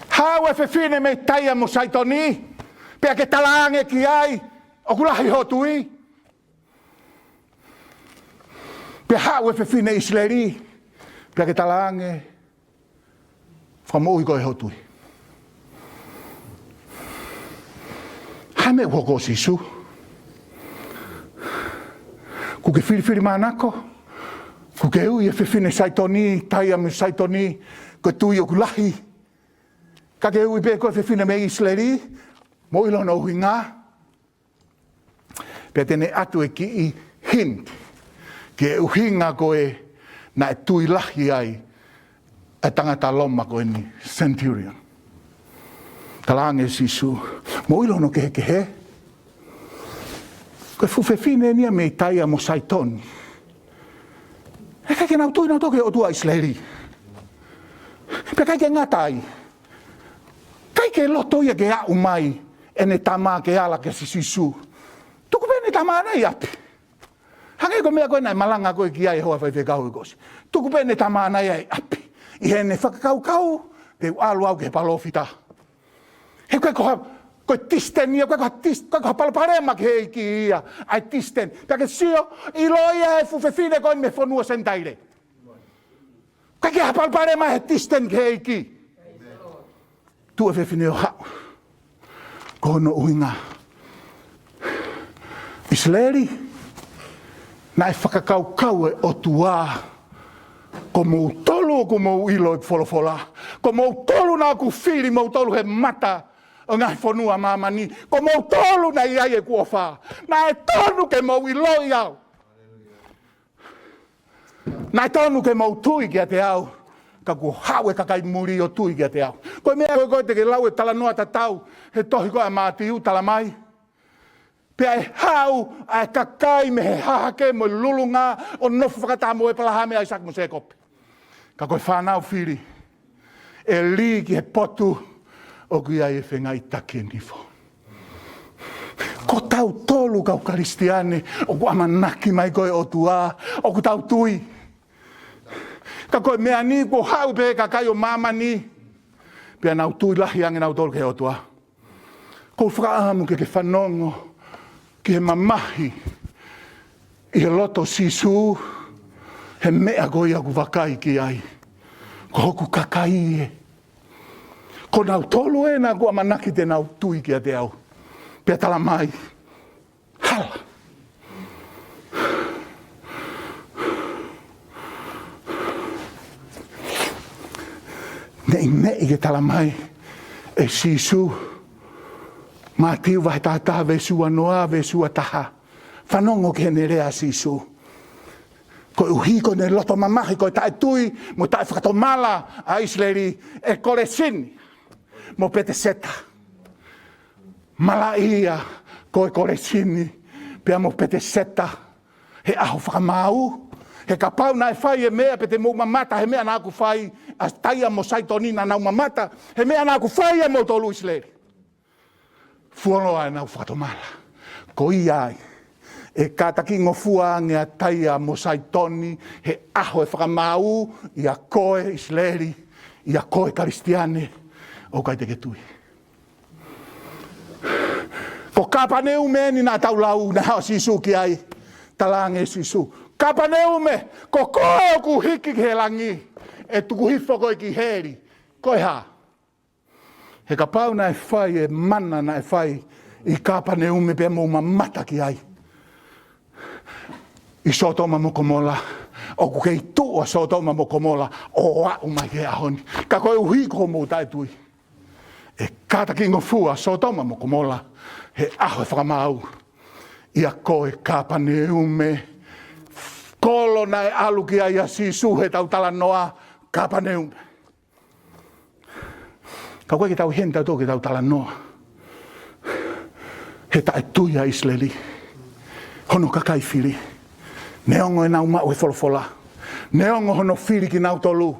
Haʻu e fefine mei Taia mo Saitoni, Pea ke talaange ki ai, ʻoku lahi hoʻo tui. Pea haʻu e fefine ʻIsileli, pea ke talaange, fakamoʻui koe hoʻo tui. Hā e meʻa ʻoku hoko, Sīsū? Kuo ke filifilimānako? Kuo ke ui e fefine Saitoni, Taia mo Saitoni, ko e tui ʻoku lahi. Ka ke ui pē ko e fefine mei ʻIsileli, mou ʻilo hono ʻuhinga. Pea te ne ʻatu e kiʻi hint ki he ʻuhinga ko ē naʻe tui lahi ai e tangata Loma ko eni, centurion. Talaange ʻe Sīsū, mou ʻilo hono kehekehe. Ko e fuʻu fefine eni ia mei Taia mo Saitoni. ʻE ʻikai ke nau tui nautolu ki he ʻOtua ʻIsileli. Pea ʻikai ke ngata ai, ʻikai ke loto ia ke aʻu mai ʻene tama ke ala kia Sīsū. Tuku pē ʻene tama ʻana ʻi ʻapi. Hangē ko e meʻa ko ē naʻe malanga ko ē ki ai e hoa faifekau ʻi Kosi. Tuku pē ʻene tama ʻana ia ʻi ʻapi, ʻi heʻene fakakaukau, te u ʻalu au ki he palōfita. He ko e, ko ha, ko e distance ia, ko e, ko ha dis-, ko e, ko ha palopalema ki he ʻEiki ia, ʻa e distance. Pea ke sio, ʻilo ia ʻe he fuʻu fefine ko eni mei he fonua Senitaile. Ko e, ko ha palopalema he distance ki he ʻEiki. Tuʻu e fefine ʻo haʻu. Ko hono ʻuhinga, ʻIsileli, naʻe fakakaukau e ʻOtua, ko moutolu ʻoku mou ʻilo ʻeku folofola. Ko moutolu naʻa ku fili moutolu he mata ʻo e ngaahi fonua ʻo māmani. Ko moutolu naʻe ʻi ai ʻeku ʻofa. Naʻe tonu ke mou ʻiloʻi au. Naʻe tonu ke mou tui kiate au, ka kuo haʻu e kakai muli ʻo tui kiate au. Ko e meʻa ko ē, ko ē te ke lau e talanoa tatau he tohi ko ē ʻa Mātiu, talamai, pea ʻe haʻu ʻa e kakai mei he hahake mo e lulunga ʻo nofo fakataha mo ʻĒpalahame, ʻAisake mo Sēkope. Ka ko e fānau fili ʻe lī ki he potu ʻoku ʻi ai e fengaiʻitaki ʻe nifo. Ko tautolu kau Kalisitiane ʻoku ʻamanaki mai ko e ʻOtua, ʻoku tau tui. Ka ko e meʻa ni, kuo haʻu pē kakai ʻo māmani, pea nau tui lahi ange nautolu ki he ʻOtua. ʻOku ou fakaʻamu ke ke fanongo ki he mamahi ʻi he loto ʻo Sīsū he meʻa ko ia ʻoku vakai ki ai. Ko hoku kakai ē. Ko nautolu ē naʻa ku ʻamanaki te nau tui kiate au. Pea talamai, hala. Neʻineʻi ke talamai ʻe Sīsū, Mātiu vahe taha taha veesi ua noa, veesi ua taha. Fanongo ki heʻene lea ʻa Sīsū. Koeʻuhi ko ʻene loto mamahi ko e taʻetui mo e taʻefakatomala ʻa ʻIsileli, ʻe Kolesini mo Peteseta. Malaʻia ko e Kolesini pea mo Peteseta he ʻaho fakamāu. He kapau naʻe fai e meʻa, pea te mou mamata he meʻa naʻa ku fai, ʻa Taia mo Saitoni naʻa nau mamata he meʻa naʻa ku fai ʻia moutolu ʻIsileli. Fuoloa ʻenau fakatomala. Ko ia ai, ʻe kātakingofua ange ʻa Taia mo Saitoni he ʻaho ʻo e fakamāu ʻia koe ʻIsileli, ʻia koe Kalisitiane ʻoku ʻikai te ke tui. Ko Kāpaneume eni naʻa tau lau, naʻe haʻu ʻa Sīsū ki ai, talaange ʻe Sīsū, Kāpaneume, ko koe ʻoku hiki ki he langi, ʻe tuku hifo koe ki heli. Ko e hā? He kapau naʻe fai e mana naʻe fai ʻi Kāpaneume pea mou mamata ki ai ʻi Sōtoma mo Komola, ʻoku kei tuʻu ʻa Sōtoma mo Komola ʻo aʻu mai ki he ʻaho ni. Ka koeʻuhi ko hoʻomou taʻetui, ʻe kātakingofua Sōtoma mo Komola he ʻaho ʻo e fakamāu ʻia koe Kāpaneume. Kolo naʻe ʻalu ki ai ʻa Sīsū heʻetau talanoa, Kāpaneume. Ka ʻoku ʻikai ke tau ʻi heni tautolu ke tau talanoa he taʻetui ʻa ʻIsileli, hono kakai fili. Neongo ʻenau maʻu e folofola, neongo hono fili kinautolu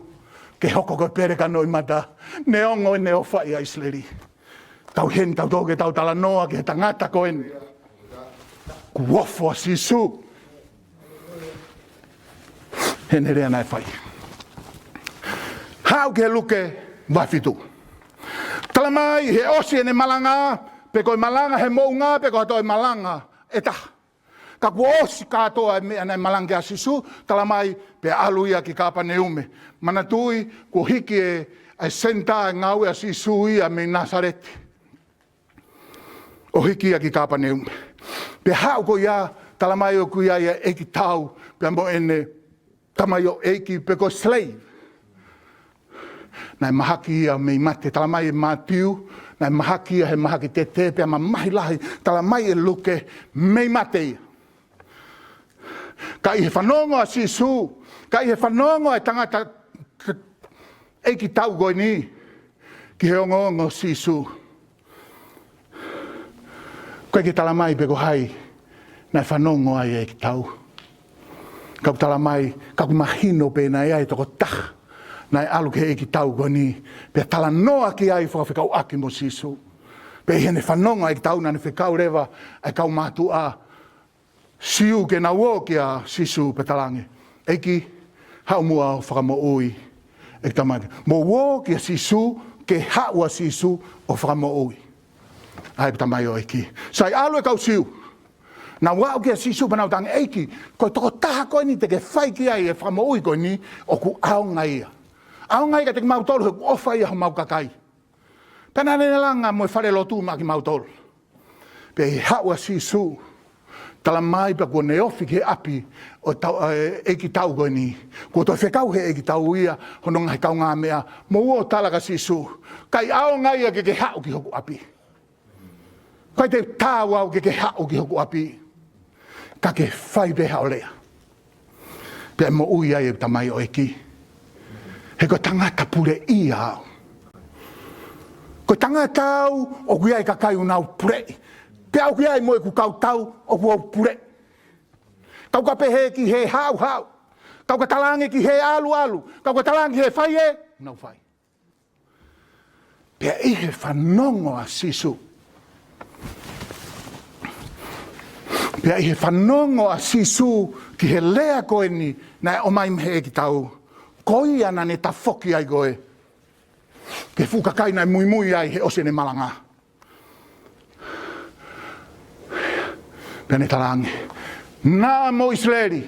ke hoko ko e peleka noʻimata, neongo ʻene ʻofa ʻia ʻIsileli, tau ʻi heni tautolu ke tau talanoa ki he tangata ko eni. Kuo ofo ʻa Sīsū heʻene lea naʻe fai. Haʻu ki he Luke vahe fitu. Talamai he ʻosi ʻene malanga, pe ko e malanga he moʻunga, pe ko ha toe malanga ʻe taha. Ka kuo ʻosi kātoa e meʻa naʻe malanga ki ai ʻa Sīsū, tala mai, pea ʻalu ia ki Kāpaneume. Manatuʻi, kuo hiki e, e senitā e ngāue ʻa Sīsū ia mei Nāsaleti. ʻO hiki ia ki Kāpaneume. Pea haʻu ko ia, tala mai ʻoku ʻi ai e ʻeikitau, pea mo ʻene tamaioʻeiki pe ko e slave. Naʻe mahaki ia mei mate, tala mai ʻe Mātiu, naʻe mahaki ia he mahaki tete pea mamahi lahi, tala mai ʻe Luke mei mate ia. Ka ʻi he fanongo ʻa Sīsū, ka ʻi he fanongo ʻa e tangata ʻeikitau ko eni ki he ongoongo ʻo Sīsū. ʻOku ʻikai ke tala mai pe ko hai naʻe fanongo ai e ʻeikitau. Ka ʻoku tala mai, ka ʻoku mahino pē naʻe ʻi ai e tokotaha naʻe ʻalu ki he ʻeikitau ko eni, pea talanoa ki ai fakafekauʻaki mo Sīsū. Pea ʻi heʻene fanongo ʻa e ʻeikitau naʻa ne fekau leva ʻa e kau mātuʻa Siu ke nau ō kia Sīsū pea talaange, ʻEiki, haʻu muʻa ʻo fakamoʻui ʻeku tamaioʻeiki. Mou ō kia Sīsū, ke haʻu ʻa Sīsū ʻo fakamoʻui ʻa ʻeku tamaioʻeiki. Sai, ʻalu e kau Siu. Nau aʻu kia Sīsū pea nau talaange, ʻEiki, ko e tokotaha ko eni te ke fai ki ai e fakamoʻui ko eni ʻoku ʻaonga ia. ʻAonga ia kiate kimautolu he ʻoku ʻofa ia homau kakai. Pea naʻa ne langa mo e falelotu maʻa kimautolu. Pea ʻi he haʻu ʻa Sīsū, tala mai pea kuo ne ofi ki he ʻapi ʻo e tau, e, ʻeikitau ko eni. Kuo toe fekau he ʻeikitau ia hono ngaahi kaungāmeʻa, mou ō ʻo tala kia Sīsū, ʻikai ʻaonga ia ke ke haʻu ki hoku ʻapi. ʻIkai te u taau au ke ke haʻu ki hoku ʻapi. Ka ke fai pē haʻo lea, pea moʻui ai ʻeku tamaioʻeiki. He ko e tangata puleʻia au. Ko e tangata au ʻoku ʻi ai e kakai ʻoku nau puleʻi. Pea ʻoku ʻi ai mo ʻeku kau tau ʻoku ou puleʻi. Kau ka pehē ki he haʻu haʻu. Kau ka talaange ki he ʻalu ʻalu. Kau ka talaange ki he fai ē, nau fai. Pea ʻi he fanongo ʻa Sīsū. Pea ʻi he fanongo ʻa Sīsū ki he lea ko eni naʻe ʻomai mei he ʻeikitau, ko ia naʻa ne tafoki ai ko ē ki he fuʻu kakai naʻe muimui ai he ʻosi ʻene malanga. Pea ne talaange, Naʻa mo ʻIsileli,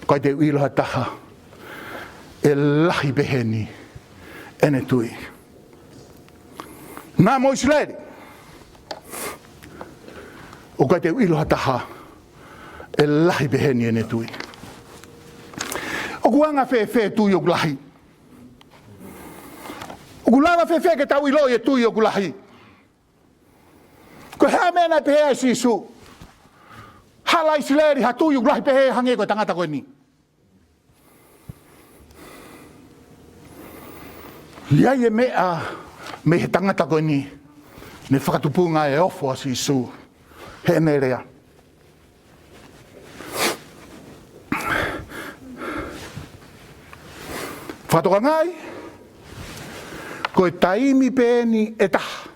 ʻoku ʻikai te u ʻilo ha taha ʻe lahi peheni ʻene tui. Naʻa mo ʻIsileli, ʻoku ʻikai te u ʻilo ha taha ʻe lahi peheni ʻene tui. ʻOku anga fēfē tui ʻoku lahi? ʻOku lava fēfē ke tau ʻiloʻi e tui ʻoku lahi? Ko e hā e meʻa naʻe pehē ai ʻe Sīsū, hala ʻIsileli ha tui ʻoku lahi pehē hangē ko e tangata ko eni? ʻI ai e meʻa mei he tangata ko eni, ne fakatupunga e ofo ʻa Sīsū heʻene lea. Fakatokangaʻi, ko e taimi pē eni ʻe taha.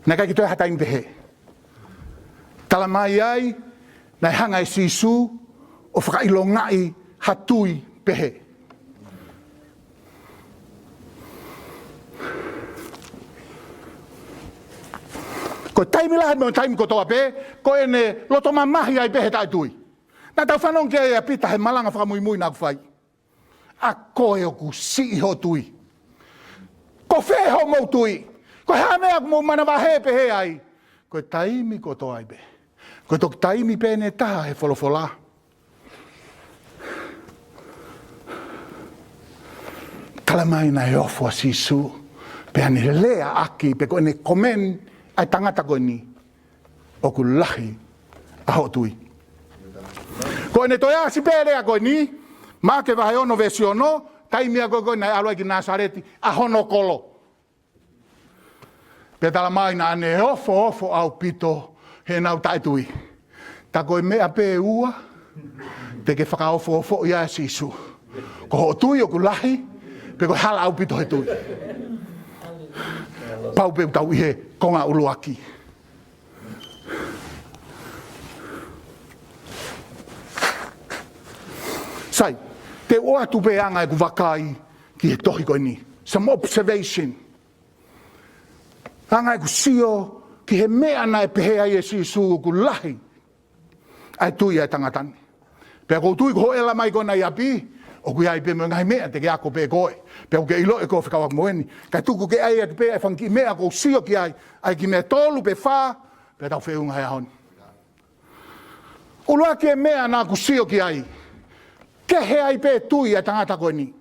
Naʻe ʻikai ke toe ha taimi pehē. Tala mai ai, naʻe hanga ʻe Sīsū ʻo fakaʻilongaʻi ha tui pehē. Ko e taimi lahi mo e taimi kotoa pē, ko ʻene loto mamahi ai pē he taʻetui. Naʻa tau fanongo ki ai ʻa Pita he malanga fakamuimui naʻa ku fai. ʻA koe ʻoku siʻi hoʻo tui. Ko fē hoʻomou tui? Ko e hā e meʻa ʻoku mou manavahē pehē ai? Ko e taimi kotoa ai pē. Ko e toki taimi pē eni ʻe taha he folofola. Tala mai naʻe ofo ʻa Sīsū, pea ne lea ʻaki, pe ko ʻene comment ʻa e tangata ko eni, ʻoku lahi ʻa hoʻo tui. Ko ʻene toe ʻasi pē lea ko eni, Maʻake vahe ono veesi ono, taimi ia ko ē ko ē naʻe ʻalu ai ki Nāsaleti, ʻa hono kolo. Pea tala mai naʻa ne ofoofo ʻaupito heʻenau taʻetui. Tā ko e meʻa pē ʻe ua te ke fakaofoofoʻi ai ʻa Sīsū. Ko hoʻo tui ʻoku lahi, pe ko e hala ʻaupito he tui. Pau pē ʻoku tau ʻi he konga ʻuluaki. Sai, te u ʻoatu pē ʻa e anga ʻeku vakai ki he tohi ko eni. Some observation. Hanga ʻeku sio ki he meʻa naʻe pehē ai ʻe Sīsū ʻoku lahi ʻa e tui ʻa e tangata ni. Pea ʻoku ou tui ko hoʻo ʻalu mai ko ena ʻi ʻapi, ʻoku ʻi ai pē mo e ngaahi meʻa te ke ako pē koe. Pea ʻoku ke ʻilo ʻe koe fekauʻaki mo eni. Kae tuku ke ʻai atu pē ʻa e fanga kiʻi meʻa ʻoku ou sio ki ai, ʻa e kiʻi meʻa tolu pe fā, pea tau feʻunga he ʻaho ni. ʻUluaki e meʻa naʻá ku sio ki ai, kehe ai pē tui ʻa e tangata ko eni.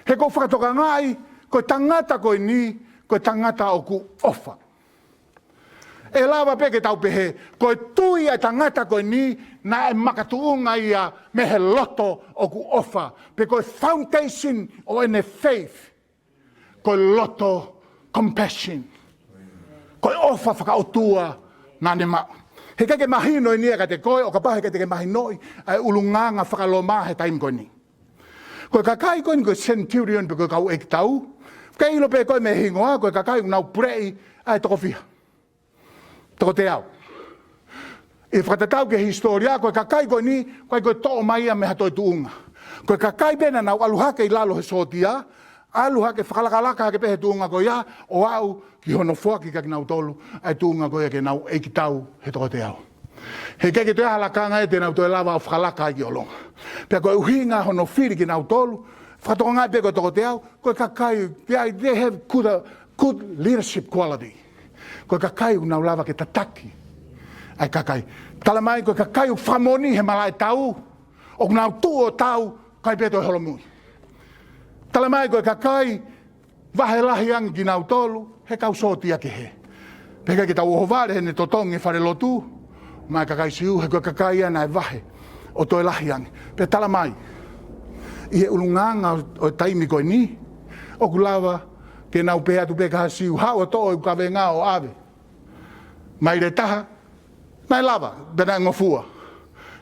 He ʻoku ou fakatokangaʻi, ko e tangata ko eni, ko e tangata ʻoku ʻofa. ʻE lava pē ke tau pehē, ko e tui ʻa e tangata ko eni, naʻe makatuʻunga ia mei he loto ʻoku ʻofa. Pe ko e foundation ʻo ʻene faith, ko e loto compassion. Ko e ʻofa fakaʻotua naʻá ne maʻu. He ʻikai ke mahino eni ia kiate koe, ʻo kapau he ʻikai te ke mahinoʻi ʻa e ʻulungaanga faka-Loma he taimi ko eni. Ko e kakai ko eni ko e centurion pe ko e kau ʻeikitau. Ke ʻilo pē koe mei he hingoa, ko e kakai ʻoku nau puleʻi ʻa e toko fiha? Toko teau. ʻI he fakatatau ki he hisitōlia, ko e kakai ko eni, ʻoku ʻikai ko e toʻo mai ia mei ha toe tuʻunga. Ko e kakai pē naʻa nau ʻalu hake ʻi lalo he sōtia, ʻalu hake fakalakalaka hake pē he tuʻunga ko ia, ʻo aʻu ki hono foaki kia kinautolu ʻa e tuʻunga ko ia ke nau ʻeikitau he toko teau. He ʻikai ke toe ʻi ai ha lakanga ia te nau toe lava ʻo fakalaka ai ki ʻolunga. Pea ko e ʻuhinga hono fili kinautolu, fakatokangaʻi pē ko e toko teau, ko e kakai, they, they have good, uh, good leadership quality. Ko e kakai ʻoku nau lava ke tataki ʻa e kakai. Tala mai ko e kakai ʻoku fakamoʻoni he malaʻe tau, ʻoku nau tuʻu ʻo tau, ʻikai pē toe holomui. Tala mai ko e kakai vahe lahi ange kinautolu he kau sōtia kehe. Pea ʻikai ke tau ʻohovale heʻene totongi e falelotu maʻá e kakai Siu, he ko e kakai ia naʻe vahe ʻo toe lahi ange. Pea tala mai, ʻi he ʻulungaanga ʻo e taimi ko eni, ʻoku lava ke nau pehē atu pē ki ha Siu, haʻu ʻo toʻo ʻeku kavenga ʻo ʻave. Maile ʻe taha, naʻe lava, pea naʻe ngofua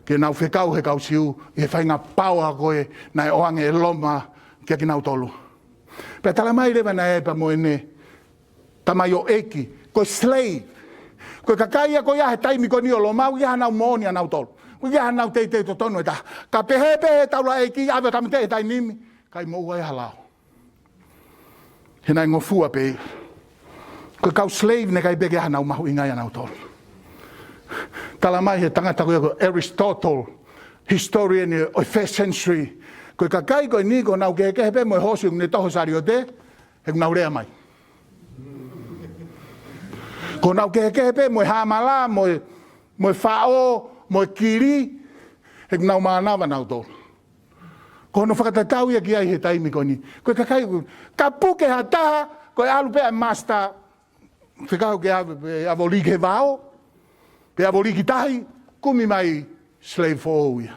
ke nau fekau he kau Siu ʻi he faʻahinga paoa ko ē naʻe ʻoange ʻe Loma kia kinautolu. Pea tala mai leva naʻe ʻi ai pē mo ʻene tamaioʻeiki, ko e slave. Ko e kakai ia ko ia he taimi ko eni ʻo Loma, ʻoku ʻikai haʻanau moʻoni ʻanautolu. ʻOku ʻikai haʻanau teitei totonu ʻe taha. Ka pehē pē ʻe he taulaʻeiki, ʻave ʻo tāmateʻi he taimi ni, ʻikai moʻua ia ha lao. He naʻe ngofua pē. Ko e kau slave naʻe ʻikai pē ke ʻi ai haʻanau mahuʻinga ia ʻanautolu. Tala mai he tangata ko ia ko Aristotle, historian ʻo e first century. Ko e kakai ko eni ʻoku nau kehekehe pē mo e hoosi ʻoku ne toho he saliote, he ʻoku nau lea mai. ʻOku nau kehekehe pē mo e hāmala, mo e, mo e faʻo, mo e kili, he ʻoku nau mānava ʻanautolu. Ko hono fakatatau ia ki ai he taimi ko eni. Ko e kakai, ka puke ha taha, ko e ʻalu pē ʻa e master, fekau ke ʻave, pe ʻave ʻo lī ki he vao, pe ʻave ʻo lī ki tahi, kumi mai slave foʻou ia.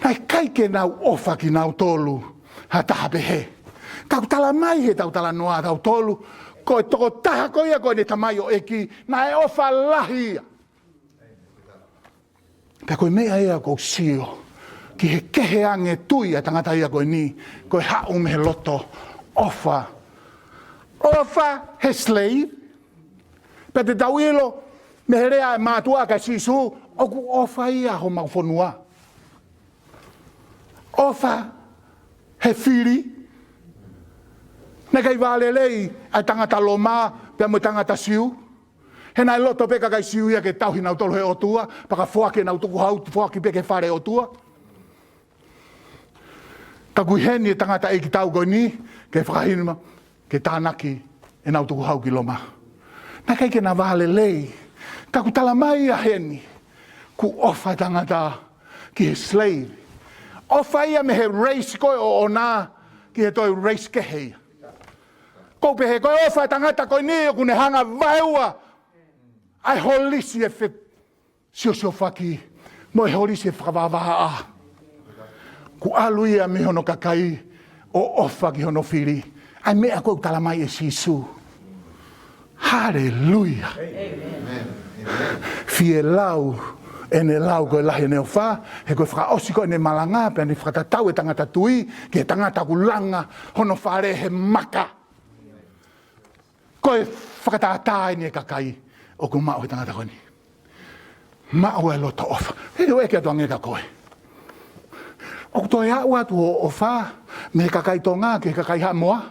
Naʻe ʻikai ke nau ʻofa kinautolu ha taha pehē. Ka ʻoku tala mai he ʻetau talanoa ʻatautolu, ko e tokotaha ko ia ko ʻene tamaioʻeiki, naʻe ʻofa lahi ia. Pea ko e meʻa ia ʻoku ou sio ki he kehe ange tui ʻa e tangata ia ko eni, ko e haʻu mei he loto ʻofa. ʻOfa he slave. Pea te tau ʻilo mei he lea ʻa e mātuʻa kia Sīsū, ʻoku ʻofa ia homau fonua. ʻOfa he fili. Naʻe ʻikai vālelei ʻa e tangata Loma pea mo e tangata Siu. He naʻe loto pē kakai Siu ia ke tauhi nautolu he ʻOtua, pea ka foaki ʻenau tukuhau, foaki pē ki he fale ʻOtua. Ka ʻoku ʻi heni e tangata ʻeikitau ko eni, ke fakahinohino, ke tānaki ʻenau tukuhau ki Loma. Naʻe ʻikai ke na vālelei, ka ʻoku tala mai ia heni, ʻoku ʻofa e tangata ki he slave. ʻOfa ia mei he race ko ē ʻoʻona, ki he toe race kehe ia. ʻOku ou pehē, ko e ʻofa e tangata ko eni, ʻoku ne hanga vaeua ʻa e holisi e fe-, siosiofaki, mo e holisi e fakavahavahaʻa. ʻOku ʻalu ia mei hono kakai, ʻo ʻofa ki hono fili. ʻA e meʻa ko ē ʻoku tala mai ʻe Sīsū. Haleluia. Fielau ʻene lau ko e lahi ʻene ʻofa, he ko e fakaʻosi ko ē ʻene malanga, pea ne fakatatau e tangata tui, ki he tangata ʻoku langa hono fale he maka. Ko e fakatātā eni e kakai ʻoku maʻu he tangata ko eni. Maʻu e loto ʻofa. He ʻoku ʻeke atu ange kia koe, ʻoku toe aʻu atu hoʻo ʻofa mei he kakai Tonga ki he kakai Haʻamoa?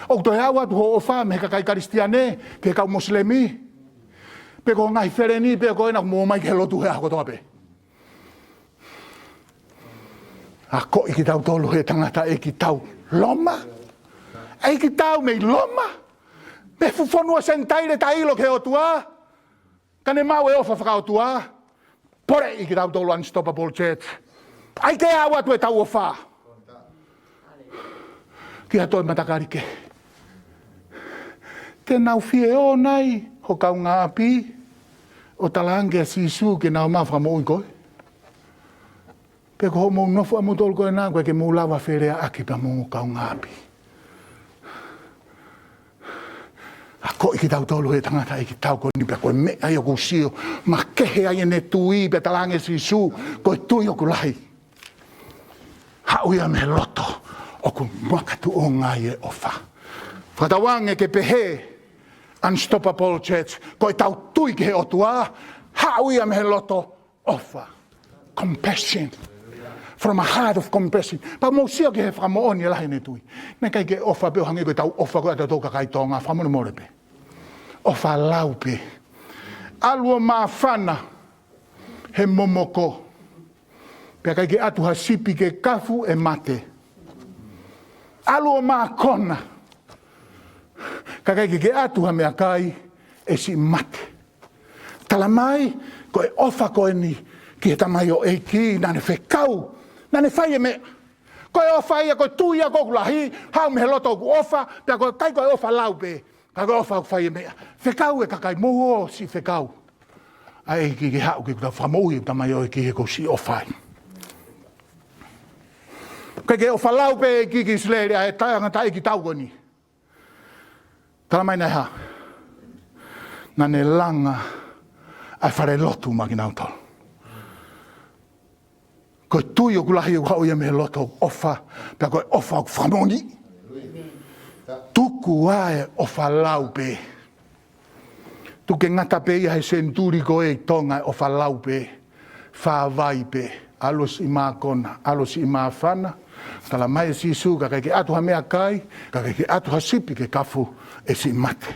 ʻOku toe aʻu atu hoʻo ʻofa mei he kakai Kalisitiane ki he kau Mosilemi, pe ko e ngaahi feleni pē ko ena ʻoku mou ō mai ki he lotu he ʻaho kotoa pē. Akoʻi kitautolu he tangataʻeiki tau Loma. ʻEiki tau mei Loma. Mei he fuʻu fonua Senitaile taʻeʻilo ki he ʻOtua. Ka ne maʻu e ʻofa fakaʻotua. Poleʻi kitautolu Unstoppable Church. ʻAi ke aʻu atu ʻetau ʻofa ki ha toe matakali kehe. Te nau fie ō nai ho kaungāʻapi ʻo talaange kia Sīsū ke nau ō mai ʻo fakamoʻui koe? Pe ko hoʻomou nofo ʻamoutolu ko ena, ʻoku ʻikai ke mou lava feleaʻaki pea mo hoʻomou kaungāʻapi. Akoʻi kitautolu he tangataʻeiki tau ko eni pea ko e meʻa ia ʻoku ou sio makehe ai ʻene tui pea talaange Sīsū, ko e tui ʻoku lahi. Haʻu ia mei he loto ʻoku makatuʻunga ai e ʻofa. Fakatauange ke pehē Unstoppable Church, ko ʻetau tui ki he ʻOtua, haʻu ia mei he loto ʻofa. Compassion. From a heart of compassion. Pea mou sio ki he fakamoʻoni lahi ʻene tui. Naʻe ʻikai ke ʻofa pē ʻo hangē ko ʻetau ʻofa ko ē ʻatautolu kakai Tonga, fakamolemole pē. ʻOfa lau pē. ʻAlu ʻo māfana he momoko. Pea ʻikai ke ʻatu ha sipi ke kafu ʻe mate. ʻAlu ʻo mākona. Ka ʻikai ke, ke ʻatu ha meʻakai ʻe siʻi mate. Tala mai, ko e ʻofa ko eni ki he tamaioʻeiki, naʻa ne fekau, naʻa ne fai e meʻa. Ko e ʻofa ia, ko e tui ia ʻoku lahi, haʻu mei he loto ʻoku ʻofa, pea ko e ʻikai ko e ʻofa lau pē, ka ko e ʻofa ʻoku fai e meʻa. Fekau e kakai, mou ō siʻi fekau ʻa e ʻEiki ke haʻu ke tau fakamoʻui e tamaioʻeiki he ʻoku ou siʻi ʻofa ai. ʻIkai ke ʻofa lau pē ʻEiki ki ʻIsileli, ʻa e tangataʻeiki tau ko eni. Tala mai naʻe hā? Naʻa ne langa ʻa e fale lotu maʻa kinautolu. Ko e tui ʻoku lahi ʻoku haʻu ia mei he loto ʻofa, pea ko e ʻofa ʻoku fakamoʻoni. Tuku ā e ʻofa lau pē. Tuku ke ngata pē ia he senituli ko ē ʻi Tonga e ʻofa lau pē. Fāvai pē, ʻalu ʻo siʻi mākona, ʻalu ʻo siʻi māfana. Tala mai ʻe Sīsū, ka ʻikai ke ʻatu ha meʻakai, ka ʻikai ke ʻatu ha sipi ke kafu ʻe siʻi mate.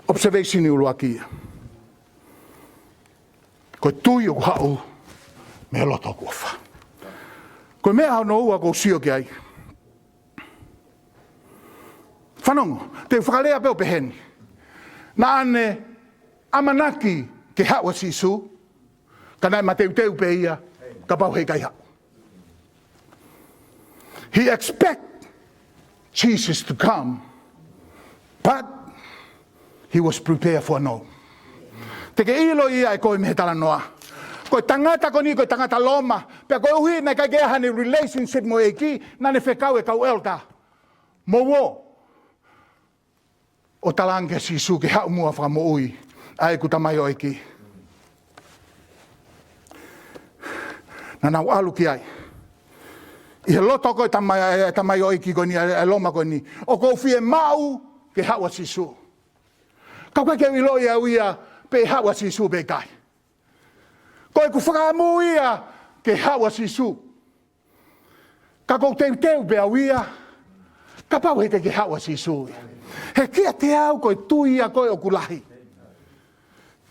Observation ʻuluaki ia. Ko e tui ʻoku haʻu mei he loto ʻoku ʻofa. Ko e meʻa hono ua ʻoku ou sio ki ai. Fanongo, te u fakalea pē ʻo pehē ni. Naʻa ne ʻamanaki ke haʻu ʻa Sīsū, ka naʻe mateuteu pē ia, kapau heʻikai haʻu. He expect Jesus to come, but he was prepared for no. Te ke ʻilo ia ʻe koe mei he talanoa. Ko e tangata ko eni, ko e tangata Loma, pea koeʻuhi naʻe ʻikai ke ʻi ai haʻane relationship mo e ʻEiki, naʻa ne fekau e kau elder. Mou ō ʻo talaange kia Sīsū ke haʻu muʻa ʻo fakamoʻui ʻa ʻeku tamaioʻeiki. Naʻa nau ʻalu ki ai. ʻI he loto ko ē tamai, e tamaioʻeiki ko eni, e Loma ko eni. ʻOku ou fiemaʻu ke haʻu ʻa Sīsū. Ka ʻoku ʻikai ke u ʻiloʻi au ia pe ʻe haʻu ʻa Sīsū pe ʻikai. Ko ʻeku fakaʻamu ia ke haʻu ʻa Sīsū. Ka ʻoku ou teuteu pē au ia, kapau heʻikai ke haʻu ʻa Sīsū ia. He kiate au ko e tui ia ko ē ʻoku lahi.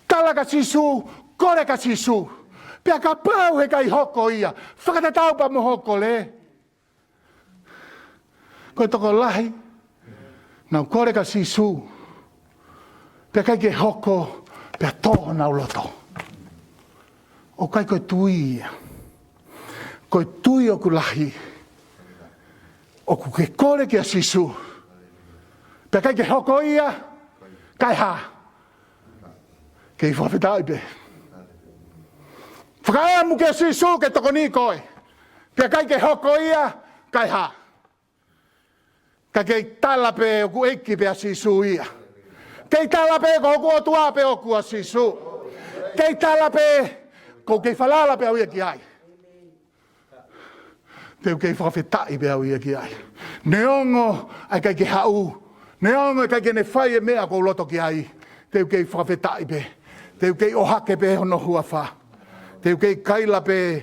Tala kia Sīsū, kole kia Sīsū. Pea kapau heʻikai hoko ia, fakatatau pē mo hoʻo kole. Ko e tokolahi, nau kole kia Sīsū. Pea ʻikai ke hoko, pea tō honau loto. ʻOku ʻikai ko e tui ia. Ko e tui ʻoku lahi. ʻOku ke kole kia Sīsū. Pea ʻikai ke hoko ia, kae hā? Kei fakafetaʻi pē. Fakaʻamu kia Sīsū ke tokoni koe. Pea ʻikai ke hoko ia, kae hā? Ka kei tala pē ʻoku ʻEiki pē ʻa Sīsū ia. Kei tala pē ko hoku ʻOtua pē ʻoku ʻa Sīsū. Kei tala pē, ʻoku ou kei falala pē au ia ki ai. Te u kei fakafetaʻi pē au ia ki ai. Neongo ʻa e ʻikai ke haʻu. Neongo ʻa e ʻikai ke ne fai e meʻa ʻoku ou loto ki ai. Te u kei fakafetaʻi pē. Te u kei ʻohake pē hono huafa. Te u kei kaila pē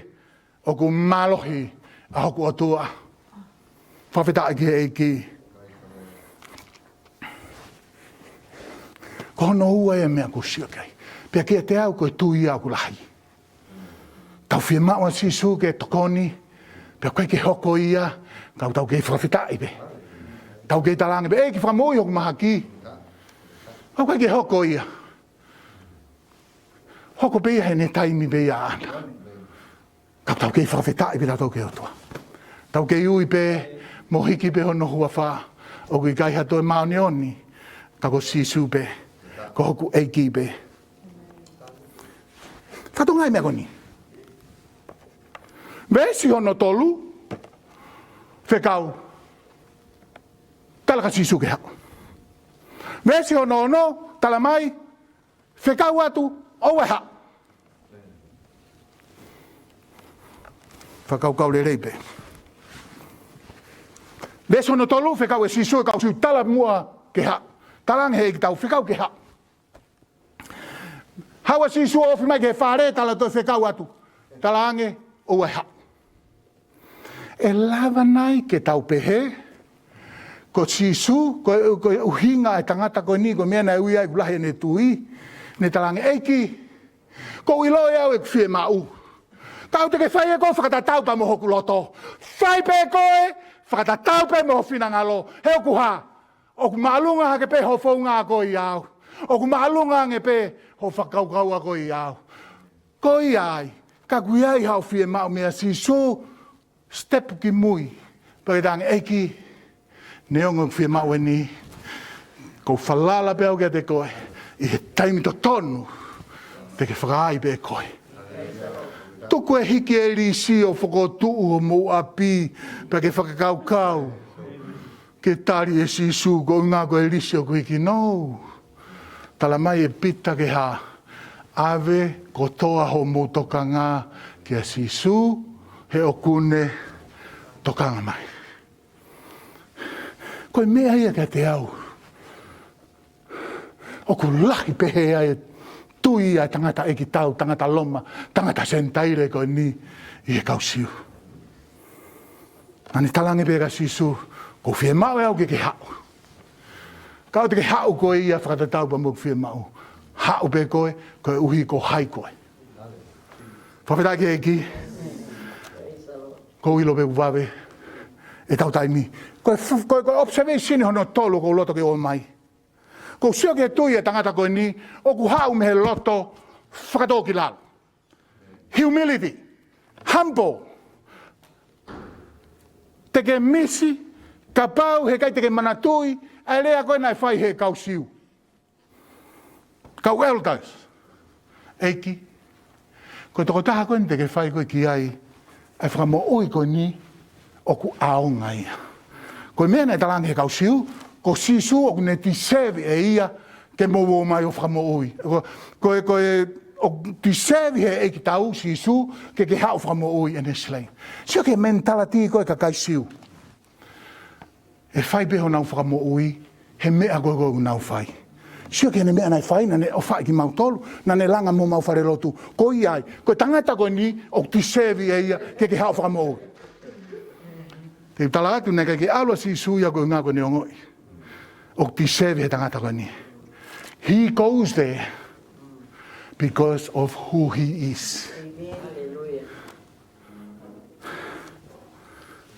ʻoku mālohi ʻa hoku ʻOtua. Fakafetaʻi ki he ʻEiki. Ko hono ua ia e meʻa ʻoku ou sio ki ai. Pea kiate au ko e tui ia ʻoku lahi. Tau fiemaʻu ʻa Sīsū ke tokoni, pea ʻoku ʻikai ke hoko ia, ka tau kei fakafetaʻi pē. Tau kei talaange pē, ʻEiki fakamoʻui hoku mahaki. Ka ʻoku ʻikai ke hoko ia. Hoko pē ia heʻene taimi pē ia ʻaʻana. Ka tau kei fakafetaʻi pē tautolu ki he ʻOtua. Tau kei ui pē, mo hiki pē hono huafa, ʻoku ʻikai ha toe māʻoniʻoni, ka ko Sīsū pē, ko hoku ʻEiki pē. Fatongia e meʻa ko eni. Veesi hono tolu, fekau, tala kia Sīsū ke haʻu. Veesi hono ono, tala mai, fekau atu, ʻoua ʻe haʻu. Fakakaukau lelei pē. Veesi hono tolu, fekau ʻe Sīsū e kau Siu, tala muʻa ke haʻu. Talaange he ʻEiki, tau fekau ke haʻu. Haʻu ʻa Sīsū ʻo ofi mai ki he fale, tala toe fekau atu. Talaange, ʻoua ʻe haʻu. ʻE lava nai ke tau pehē, ko Sīsū, ko, ko e ʻuhinga e tangata ko eni, ko e meʻa naʻe ui ai ʻoku lahi ʻene tui, ne talaange, ʻEiki, ʻoku ou ʻilo ʻe au ʻeku fiemaʻu. Ka ʻoku te ke fai ʻe koe fakatatau pea mo hoku loto. Fai pē koe, fakatatau pē mo ho finangalo, he ʻoku hā. ʻOku māʻolunga hake pē hoʻo founga ko ia au. ʻOku māʻolunga ange pē hoʻo fakakaukau ko ia au. Ko ia ai, ka ʻoku ʻi ai haʻo fiemaʻu meia Sīsū, step ki mui. Pea ke talaange, ʻEiki, neongo ʻeku fiemaʻu eni, ʻoku ou falala pē au kiate koe, ʻi he taimi totonu, te ke fakaai pē koe. Tuku e hiki e lisi ʻo fokotuʻu homou ʻapi, pea ke fakakaukau. Ke tali ʻe Sīsū ko e ʻuhinga ko e lisi ʻoku hiki nou. Tala mai ʻe Pita ke hā, ʻave kotoa hoʻomou tokanga kia Sīsū, he ʻoku ne tokanga mai. Ko e meʻa ia kiate au. ʻOku lahi pehē ai e tui ʻa e tangata ʻeikitau, tangata Loma, tangata Senitaile ko eni ʻi he kau Siu. Naʻa ne talaange pē kia Sīsū, ʻoku ou fiemaʻu ʻe au ke ke haʻu. Ka ʻoku te ke haʻu koe ia fakatatau pea mo ʻeku fiemaʻu. Haʻu pē koe, koeʻuhi ko hai koe. Fakafetaʻi ki he ʻEiki. ʻOku ou ʻilo pē ʻoku vave ʻetau taimi. Ko e f-, ko e, ko e observation hono tolu ʻoku ou loto ke ʻomai. ʻOku ou sio ki he tui ʻa e tangata ko eni, ʻoku haʻu mei he loto fakatōkilalo. Humility. Humble. Te ke misi, kapau heʻikai te ke manatuʻi ʻa e lea ko ē naʻe fai he kau Siu. Kau elders. ʻEiki, ko e tokotaha ko eni te ke fai ko ē ki ai ʻa e fakamoʻui ko eni, ʻoku ʻaonga ia. Ko e meʻa naʻe talaange he kau Siu, ko Sīsū ʻoku ne deserve ʻe ia ke mou ō mai ʻo fakamoʻui. Ko, ko e, ko e, ʻoku deserve he ʻeikitau Sīsū ke ke haʻu ʻo fakamoʻui ʻene slave. Sio ki he mentality ko ē ʻa e kakai Siu. ʻE fai pē honau fakamoʻui he meʻa ko ē ʻoku nau fai. Sio ki heʻene meʻa naʻe fai, naʻa ne ʻofaʻi kimautolu, naʻa ne langa mo homau falelotu. Ko ia ai, ko e tangata ko eni ʻoku deserve ʻe ia ke ke haʻu ʻo fakamoʻui. Te u tala atu naʻe ʻikai ke ʻalu ʻa Sīsū ia ko e ʻuhinga ko ʻene ongoʻi. ʻOku deserve he tangata ko eni. He goes there because of who he is.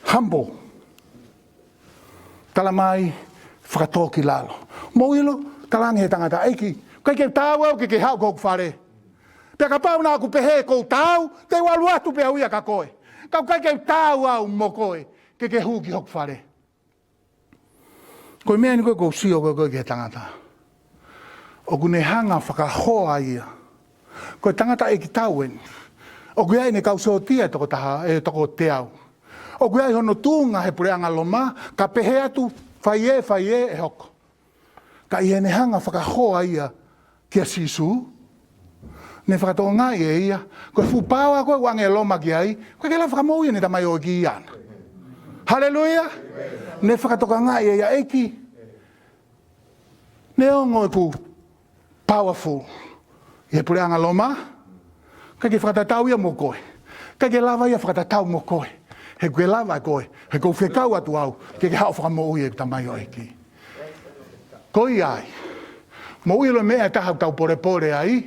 Humble. Tala mai, fakatōkilalo. Mou ʻilo, talaange he tangata, ʻEiki, ʻikai ke u taau au ke ke haʻu ki hoku fale. Pea kapau naʻa ku pehē ʻoku ou taau, te u ʻalu atu pē au ia kia koe. Ka ʻikai ke u taau au mo koe, ke ke hū ki hoku fale. Ko e meʻa eni ko ē ʻoku ou sio ko ē ki he tangata. ʻOku ne hanga ʻo fakahoa ia. Ko e tangata ʻeikitau eni. ʻOku ʻi ai ʻene kau sōtia ʻe toko taha, ʻe toko teau. ʻOku ʻi ai hono tuʻunga he puleʻanga Loma, ka pehē atu, fai ē, fai ē, ʻe hoko. Ka ʻi heʻene hanga ʻo fakahoa ia kia Sīsū, ne fakatokangaʻi ʻe ia, ko e fuʻu paoa ko ē ʻoku ʻoange ʻe Loma ki ai, ʻoku ʻikai ke lava ʻo fakamoʻui ʻene tamaioʻeiki ia. Haleluia! Ne fakatokangaʻi ʻe ia, ʻEiki, neongo ʻeku powerful ʻi he puleʻanga Loma, ʻikai ke fakatatau ia mo koe. ʻIkai ke lava ia ʻo fakatatau mo koe. He ʻoku ke lava ʻe koe, he ʻoku ou fekau atu au ke ke haʻu ʻo fakamoʻui ʻeku tamaioʻeiki. Ko ia ai, mou ʻilo e meʻa ʻe taha ʻoku tau polepole ai,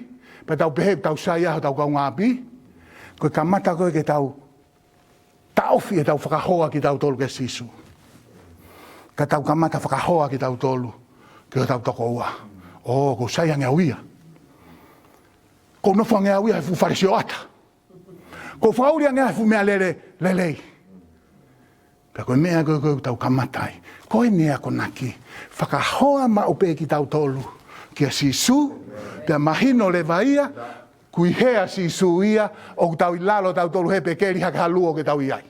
pea tau pehē ʻoku tau sai ai hotau kaungāʻapi, ko e kamata ko ē ke tau taʻofi ʻetau fakahoa kitautolu kia Sīsū. Ka tau kamata fakahoa kitautolu ki hotau tokoua. ʻŌ, ʻoku ou sai ange au ia. ʻOku ou nofo ange au ia he fuʻu fale sioʻata. ʻOku ou fakaʻuli ange au he fuʻu meʻalele lelei. Pea ko e meʻa ko ē ʻoku tau kamata ai. Ko ʻene akonaki. Fakahoa maʻu pē kitautolu kia Sīsū, pea mahino leva ia, ʻoku ʻi hē ʻa Sīsū ia, ʻoku tau ʻi lalo tautolu he pekeli hake ha luo ke tau ʻi ai.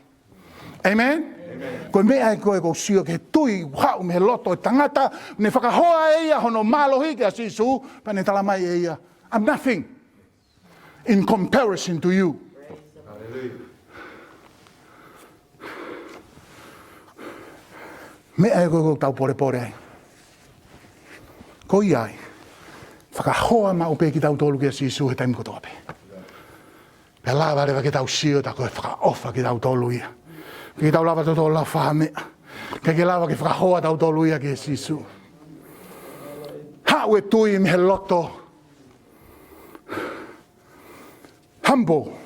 Amen? Amen. Ko e meʻa ia ko ē ʻoku ou sio ki he tui ʻoku haʻu mei he loto ʻo e tangata, ne fakahoa ʻe ia hono mālohi kia Sīsū, pea ne talamai ʻe ia, "I'm nothing in comparison to you." Hallelujah. Meʻa ia ko ē ʻoku tau polepole ai. Ko ia ai, fakahoa maʻu pē kitautolu kia Sīsū he taimi kotoa pē. Pea lava leva ke tau sio ʻeta ko e fakaʻofa kitautolu ia. Ke tau lava tautolu ʻo lava ha meʻa. Ke ke lava ke fakahoa tautolu ia kia Sīsū. Haʻu e tui mei he loto. Humble.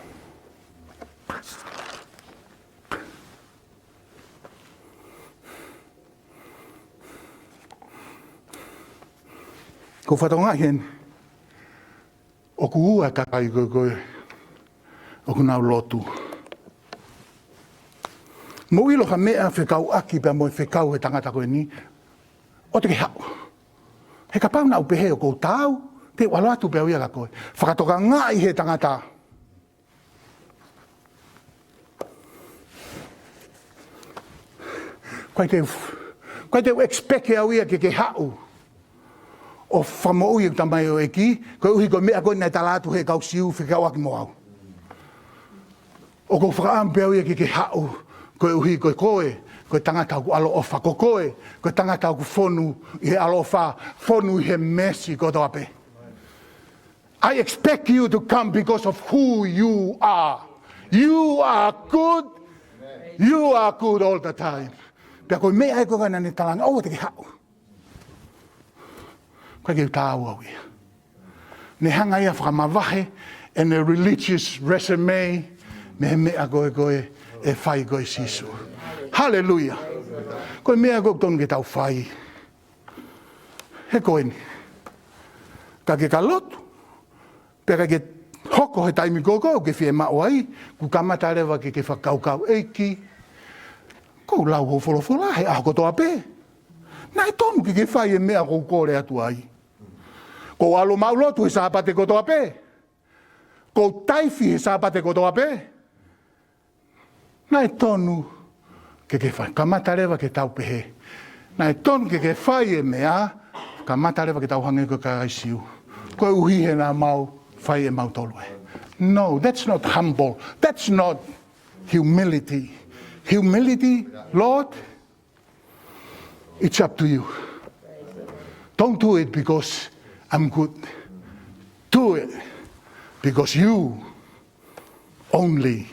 ʻOku ou fakatokangaʻi heni, ʻoku ua e kakai ko ē, ko ē ʻoku nau lotu. Mou ʻilo ha meʻa fekauʻaki pea mo e fekau ʻa e tangata ko eni, ʻoua te ke haʻu. He kapau naʻa ku pehē ʻoku ou taau, te u ʻalu atu pē au ia kia koe. Fakatokangaʻi he tangata. ʻIkai te u, ʻikai te u expect ʻe au ia ke ke haʻu ʻo fakamoʻui ʻeku tamaioʻeiki, koeʻuhi ko e meʻa ko ē naʻe tala atu he kau Siu fekauʻaki mo au. ʻOku ou fakaʻamu pē au ia ke ke haʻu, koeʻuhi ko koe, ko e tangata ʻoku ʻaloʻofa, ko koe, ko e tangata ʻoku fonu ʻi he ʻaloʻofa, fonu ʻi he meesi kotoa pē. I expect you to come because of who you are. You are good. You are good all the time. Pea ko e meʻa ia ko ē naʻa ne talaange, ʻoua te ke haʻu. ʻIkai ke u taau au ia. Ne hanga ia ʻo fakamavahe ʻene religious resume mei he meʻa ko ē ko ē ʻe fai ko ē ʻe Sīsū. Haleluia. Ko e meʻa ko ē ʻoku totonu ke tau fai. He ko eni. Ka ke ka lotu. Pea ka ke hoko he taimi ko ē ʻoku ke fiemaʻu ai, kuo kamata leva ke ke fakakaukau, ʻEiki, ʻoku ou lau hoʻo folofola he ʻaho kotoa pē. Naʻe tonu ke ke fai e meʻa ʻoku ou kole atu ai. ʻOku ou ʻalu ʻo maʻu lotu he Sāpate kotoa pē. ʻOku ou taifi he Sāpate kotoa pē. Naʻe tonu ke ke fai. Kamata leva ke tau pehē. Naʻe tonu ke ke fai e meʻa, kamata leva ke tau hangē ko e kakai Siu. Koeʻuhi he naʻa mau fai ʻe mautolu ē. No, that's not humble. That's not humility. Humility, Lord, it's up to you. Don't do it because I'm good. Do it because you only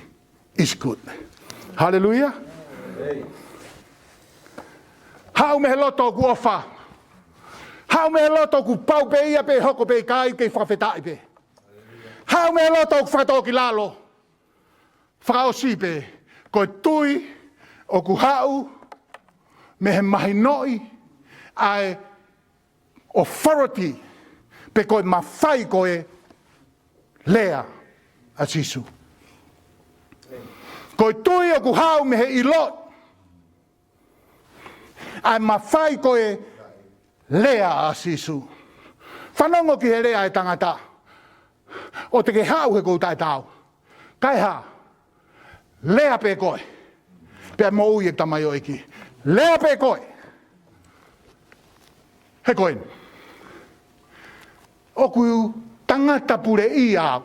is good. Haleluia. Haʻu mei he loto ʻoku ʻofa. Haʻu mei he loto ʻoku pau pē ia pē hoko pē ʻikai ke fakafetaʻi pē. Haʻu mei he loto ʻoku fakatōkilalo. Fakaʻosi pē, ko e tui ʻoku haʻu mei he mahinoʻi ʻa e authority pe ko e mafai ko e lea ʻa Sīsū. Ko e tui ʻoku haʻu mei he ʻilo ʻa e mafai ko e lea ʻa Sīsū. Fanongo ki he lea ʻa e tangata. ʻOua te ke haʻu he ʻoku ou taʻetaau. Kae hā, lea pē koe. Pea moʻui e tamaioʻeiki. Lea pē koe. He ko eni. ʻOku tangata puleʻi au.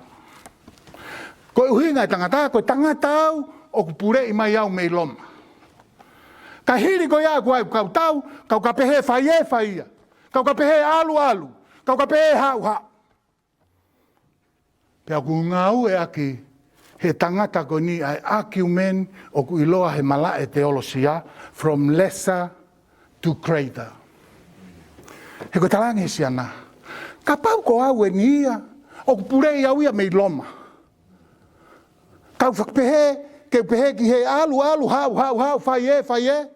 Ko e ʻuhinga e tangata, ko e tangata au, ʻoku puleʻi mai au mei Loma. Ka hili ko ia ʻoku ʻai kau tau, kau ka pehē fai ē fai ia. Kau ka pehē ʻalu ʻalu. Kau ka pehē haʻu haʻu. Pea ʻoku ngāueʻaki he tangata ko eni ʻa e argument ʻoku ʻiloa he malaʻe teolosia, from lesser to greater. He ko e talaange he siana, kapau ko au eni ia, ʻoku pulei au ia mei Loma. Kau fakapehē, ke u pehē ki he ʻalu, ʻalu, haʻu, haʻu, haʻu, fai ē, fai ē.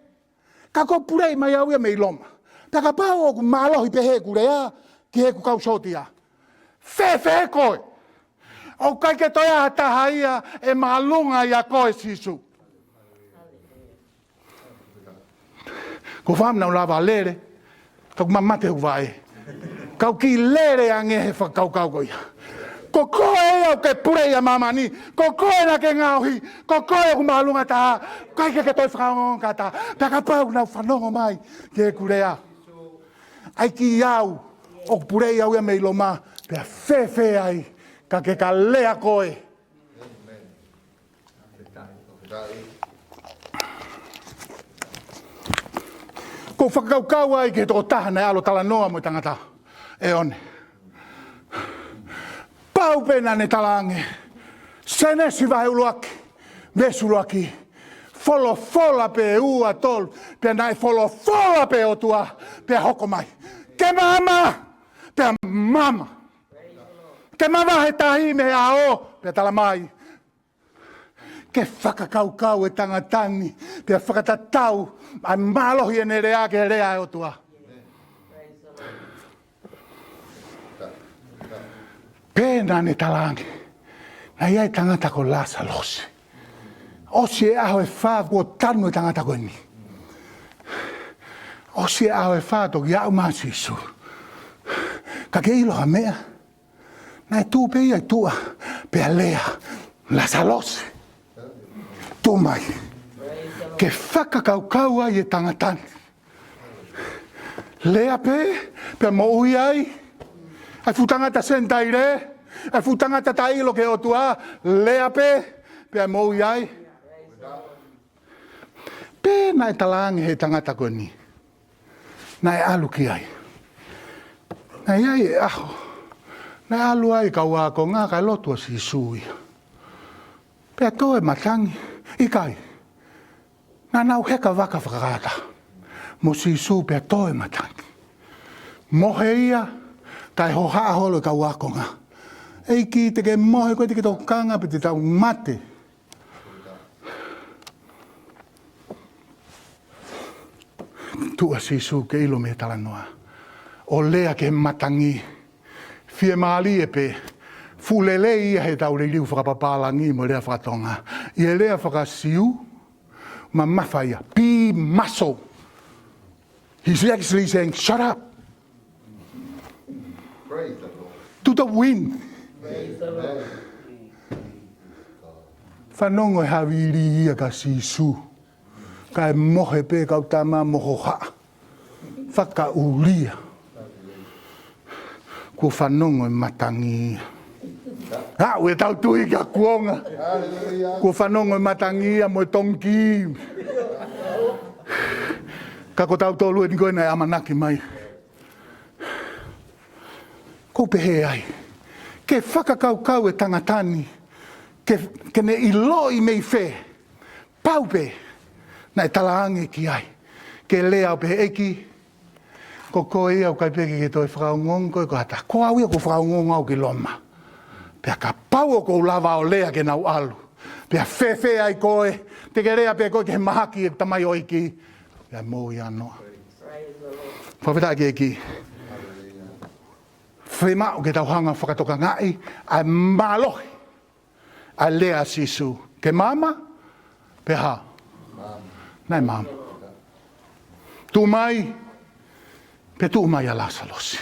Ka ko e pulei mai au ia mei Loma. Pea kapau ʻoku mālohi pehē ʻeku lea ki heʻeku kau sōtia. Fēfē koe? ʻOku ʻikai ke toe ʻi ai ha taha ia ʻe māʻolunga ʻia koe Sīsū. Ko fam nau lava lele. Ka ʻoku ma mate ʻi he vaʻe. Kau kiʻi lele ange he fakakaukau ko ia. Ko koe ia ʻoku ke pulei ʻa māmani. Ko koe naʻa ke ngaohi. Ko koe ʻoku māʻolunga taha. ʻIkai ke ke toe fakaongoongo ki ha taha. Pea kapau nau fanongo mai ki heʻeku lea. ʻAi ki au. ʻOku pulei au ia mei Loma. Pea fēfē ai. Ka ke ka lea koe. Ko e fakakaukau ia ki he tokotaha naʻe ʻalu ʻo talanoa mo e tangata ʻe ono. Pau pē naʻa ne talaange, Sēnesi vahe ʻuluaki, veesi ʻuluaki, folofola pē ua tolu, pea naʻe folofola pē ʻOtua, pea hoko mai. Ke maama, pea maama. Ke mavahe tahi mei he ʻao, pea tala mai. Ke fakakaukau e tangata ni, pea fakatatau ʻa e mālohi ʻene lea ki he lea ʻa e ʻOtua. Pea naʻa ne talaange, naʻe ʻi ai e tangata ko Lāsalosi. ʻOsi e ʻaho ʻe fā kuo tanu e tangata ko eni. ʻOsi e ʻaho ʻe fā toki aʻu mai ʻa Sīsū. Ka ke ʻilo ha meʻa. Naʻe tuʻu pē ia ʻi tuʻa, pea lea, Lāsalosi. Tuʻu mai. Ke fakakaukau ai e tangata ni. Lea pē, pea moʻui ai. ʻA e fuʻu tangata Senitaile, ʻa e fuʻu tangata taʻeʻilo ki he ʻOtua, lea pē, pea moʻui ai. Pea naʻe talaange he tangata ko eni. Naʻe ʻalu ki ai. Naʻe ʻi ai e ʻaho. Naʻe ʻalu ai e kau ākonga kae lotu ʻa Sīsū ia. Pea toe matangi, ʻikai. Naʻa nau heka vaka fakakātoa. Mo Sīsū pea toe matangi. Mohe ia, kae hohaʻa holo e kau ākonga. ʻEiki te ke mohe ko e te ke tokanga pe te tau mate. Tuʻu ʻa Sīsū ke ʻilo mei he talanoa. ʻO lea ki he matangi. Fiemālie pē. Fuʻu lelei ia he tau liliu fakapapālangi mo e lea fakatonga. ʻI he lea faka-Siu, mamafa ia. Be muscle. He's actually saying, shut up. Praise the Lord. To the wind. Praise the Lord. Fanongo e havili ia ka Sīsū. Kae mohe pē kau tama mo hohaʻa. Fakaʻulia. Kuo fanongo e matangi. Aʻu e tau tui kia kuonga. Kuo fanongo e matangi ia mo e tongi. Ka ko tautolu eni ko ē naʻe ʻamanaki mai. Ko u pehē ai. Ke fakakaukau e tangata ni. Ke, ke ne ʻiloʻi mei fē. Pau pē. Naʻe talaange ki ai. Ke lea ʻo pehē ʻEiki. Ko koe ia ʻoku ʻikai pē ke ke toe fakaongoongo koe ko ha taha. Ko au ia kuo fakaongoongo au ki Loma. Pea kapau ʻoku ou lava ʻo lea ke nau ʻalu. Pea fēfē ai koe. Te ke lea pē koe ki he mahaki ʻeku tamaioʻeiki. Pea moʻui ʻānoa. Fakafetaʻi ki he ʻEiki. Fiemaʻu ke tau hanga ʻo fakatokangaʻi ʻa e mālohi ʻa e lea ʻa Sīsū. Ke maama, pea hā? Naʻe maama. Tuʻu mai, pea tuʻu mai ʻa Lāsalosi.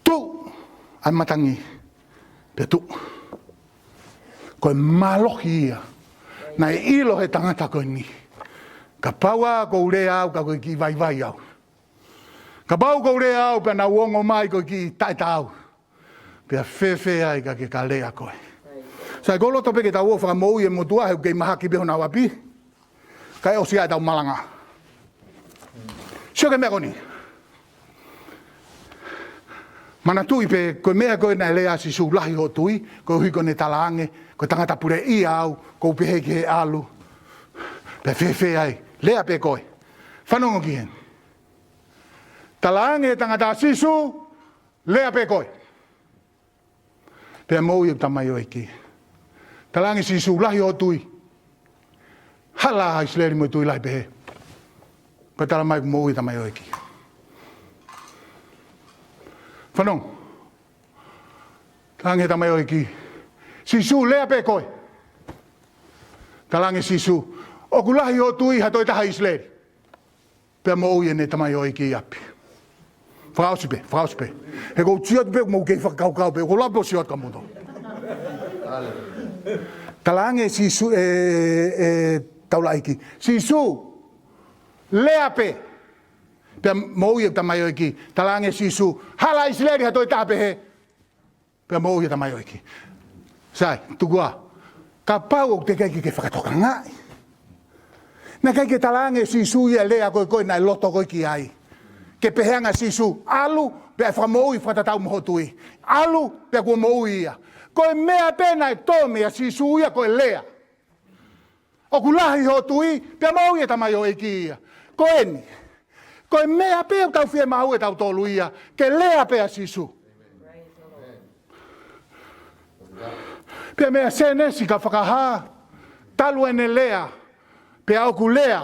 Tuʻu ʻa e matangi, pea tuʻu. Ko e mālohi ia. Naʻe ʻilo he tangata ko eni. Kapau ʻoku ou lea au ka ko e kiʻi vaivai au. Kapau ʻoku ou lea au pea nau ongo mai ko e kiʻi taʻetaau. Pea fēfē ai ka ke ka lea koe. Sai, ʻoku ou loto pē ke tau ō ʻo fakamoʻui e motuʻa he ʻoku kei mahaki pē honau ʻapi. Kae ʻosi ʻa e tau malanga. Sio ki he meʻa ko eni. Manatuʻi pē, ko e meʻa ko ē naʻe lea ai ʻa Sīsū, lahi hoʻo tui, koeʻuhi ko ʻene talaange, ko e tangata puleʻia au, ʻoku ou pehē ki he ʻalu. Pea fēfē ai, lea pē koe. Fanongo ki heni. Talaange ʻe he tangata, Sīsū, lea pē koe. Pea moʻui ʻeku tamaioʻeiki. Talaange ʻe Sīsū, lahi hoʻo tui. Hala ʻa ʻIsileli mo e tui lahi pehē. Pea talamai kuo moʻui e tamaioʻeiki. Fanongo. Talaange ʻe he tamaioʻeiki, Sīsū, lea pē koe. Talaange ʻe Sīsū, ʻoku lahi hoʻo tui, ha toe taha ʻi ʻIsileli. Pea moʻui ʻene tamaioʻeiki ʻi ʻapi. Fakaʻosi pē, fakaʻosi pē. He ʻoku ou sio atu pē, mou kei fakakaukau pē, ʻoku ou lava pē ʻo sio atu kia moutolu. Talaange ʻe Sīsū, ʻe, ʻe taulaʻeiki, Sīsū, lea pē. Pea moʻui ʻeku tamaioʻeiki. Talaange ʻe Sīsū, hala ʻa ʻIsileli ha toe taha pehē. Pea moʻui e tamaioʻeiki. Sai, tuku ā. Kapau ʻoku teʻeki ke ke fakatokangaʻi. Naʻe ʻikai ke talaange ʻe Sīsū ia e lea ko ē ko ē naʻe loto koe ki ai. Ke pehē ange ʻa Sīsū, ʻalu, pea fakamoʻui fakatatau mo hoʻo tui. ʻAlu, pea kuo moʻui ia. Ko e meʻa pē naʻe tō meia Sīsū ia ko e lea. ʻOku lahi hoʻo tui, pea moʻui e tamaioʻeiki ia. Ko eni. Ko e meʻa pē ʻoku tau fiemaʻu ʻe tautolu ia, ke lea pē ʻa Sīsū. Pea mei Sēnesi ki Fakahā, talu ʻene lea, pea ʻoku lea,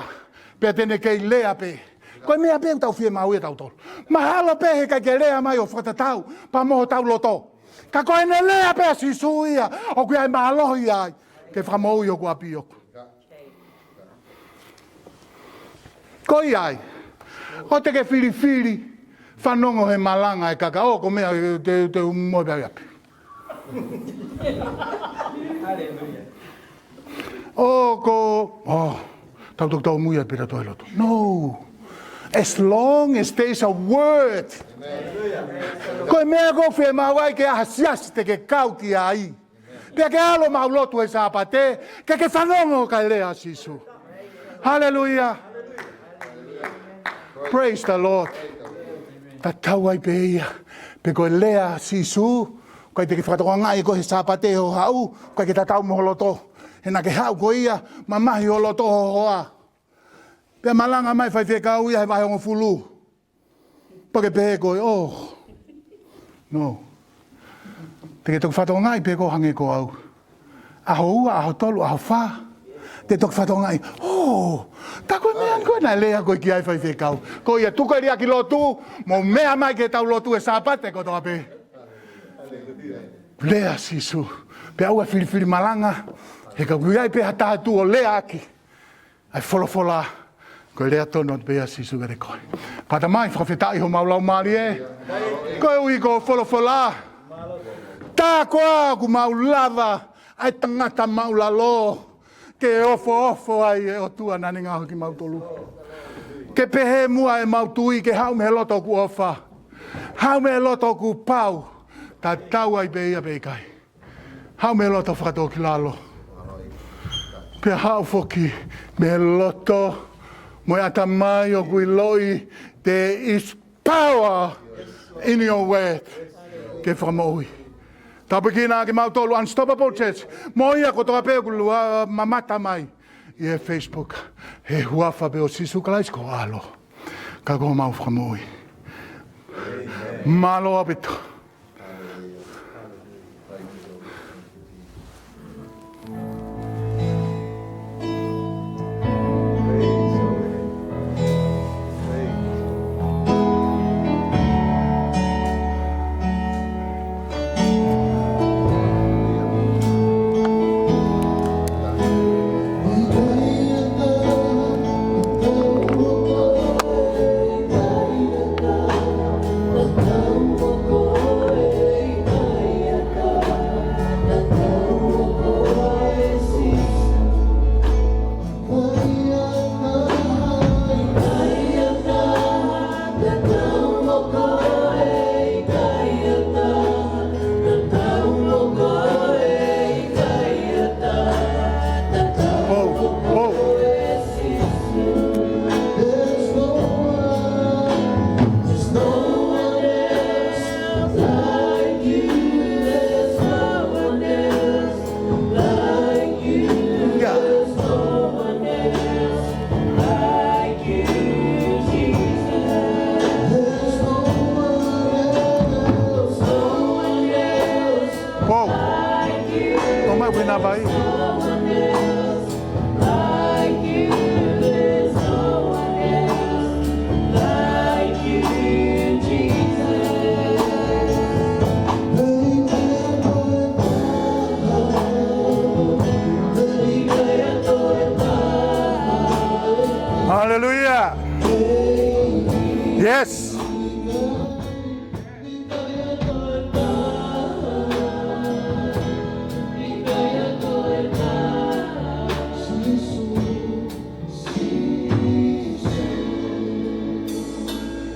pea te ne kei lea pē. Ko e meʻa pē ʻoku tau fiemaʻu ʻe tautolu. Mahalo pē he ʻikai ke lea mai ʻo fakatatau, pea mo hotau loto. Ka ko ʻene lea pē ʻa Sīsū ia, ʻoku ʻi ai e mālohi ai, ke fakamoʻui hoku ʻapi ʻoku. Ko ia ai. ʻOua te ke filifili, fanongo he malanga e kakato, ko e meʻa te, te u mohe pē ʻapi. ʻOku, oh, tau toki tau muia pē ʻa e lotu. No. As long as there is a word. Ko e meʻa ʻoku fiemaʻu ai ke ʻi ai ha siasi te ke kau ki ai. Pea ke ʻalu ʻo maʻu lotu he Sāpate, ke ke fanongo ki he lea ʻa Sīsū. Haleluia. Praise the Lord. Tatau ai pē ia, pe ko e lea ʻa Sīsū, ʻoku ʻikai te ke fakatokangaʻi ko e he Sāpate hoʻo haʻu, ʻoku ʻikai ke tatau mo ho loto. He naʻa ke haʻu ko ia, mamahi ho loto hoʻo hoa. Pea malanga mai faifekau ia he vahe hongofulu. Pea ke pehē koe, oh. No. Te ke toki fakatokangaʻi pē koe hangē ko au. ʻAho ua, ʻaho tolu, ʻaho fā. Te toki fakatokangaʻi, oh. Tā ko e meʻa ko ē naʻe lea ko ē ki ai faifekau. Ko ia tuku e liʻaki lotu, mou meʻa mai ke tau lotu he Sāpate kotoa pē. Lea ʻa Sīsū. Pea ʻoua ʻe filifili malanga. He ka ʻoku ʻi ai pē ha taha ʻe tuʻu ʻo leaʻaki ʻa e folofola, ko e lea tonu pē ʻa Sīsū kiate koe. Pea ta mai, fakafetaʻi homau laumālie. Koeʻuhi ko e folofola. Tā ko ā ʻoku mau lava, ʻa e tangata maʻulalo, ke ofoofo ai e ʻOtua naʻa ne ngaohi kimautolu. Ke pehē muʻa ʻemau tui, ke haʻu mei he loto ʻoku ʻofa. Haʻu mei he loto ʻoku pau. Tatau ai pē ia pe ʻikai. Haʻu mei he loto fakatōkilalo. Pea haʻu foki mei he loto mo e ʻatamai ʻoku ʻiloʻi there is power in your word. Ke fakamoʻui. Tāpuekina kimautolu Unstoppable Church. Mo ia kotoa pē ʻoku lava mamata mai ʻi he Facebook. He huafa pē ʻo Sīsū Kalaisi ko ho ʻAlo. Ka ko homau Fakamoʻui. Mālō ʻaupito. Oh. Toma e vina vai. Hallelujah. Yes.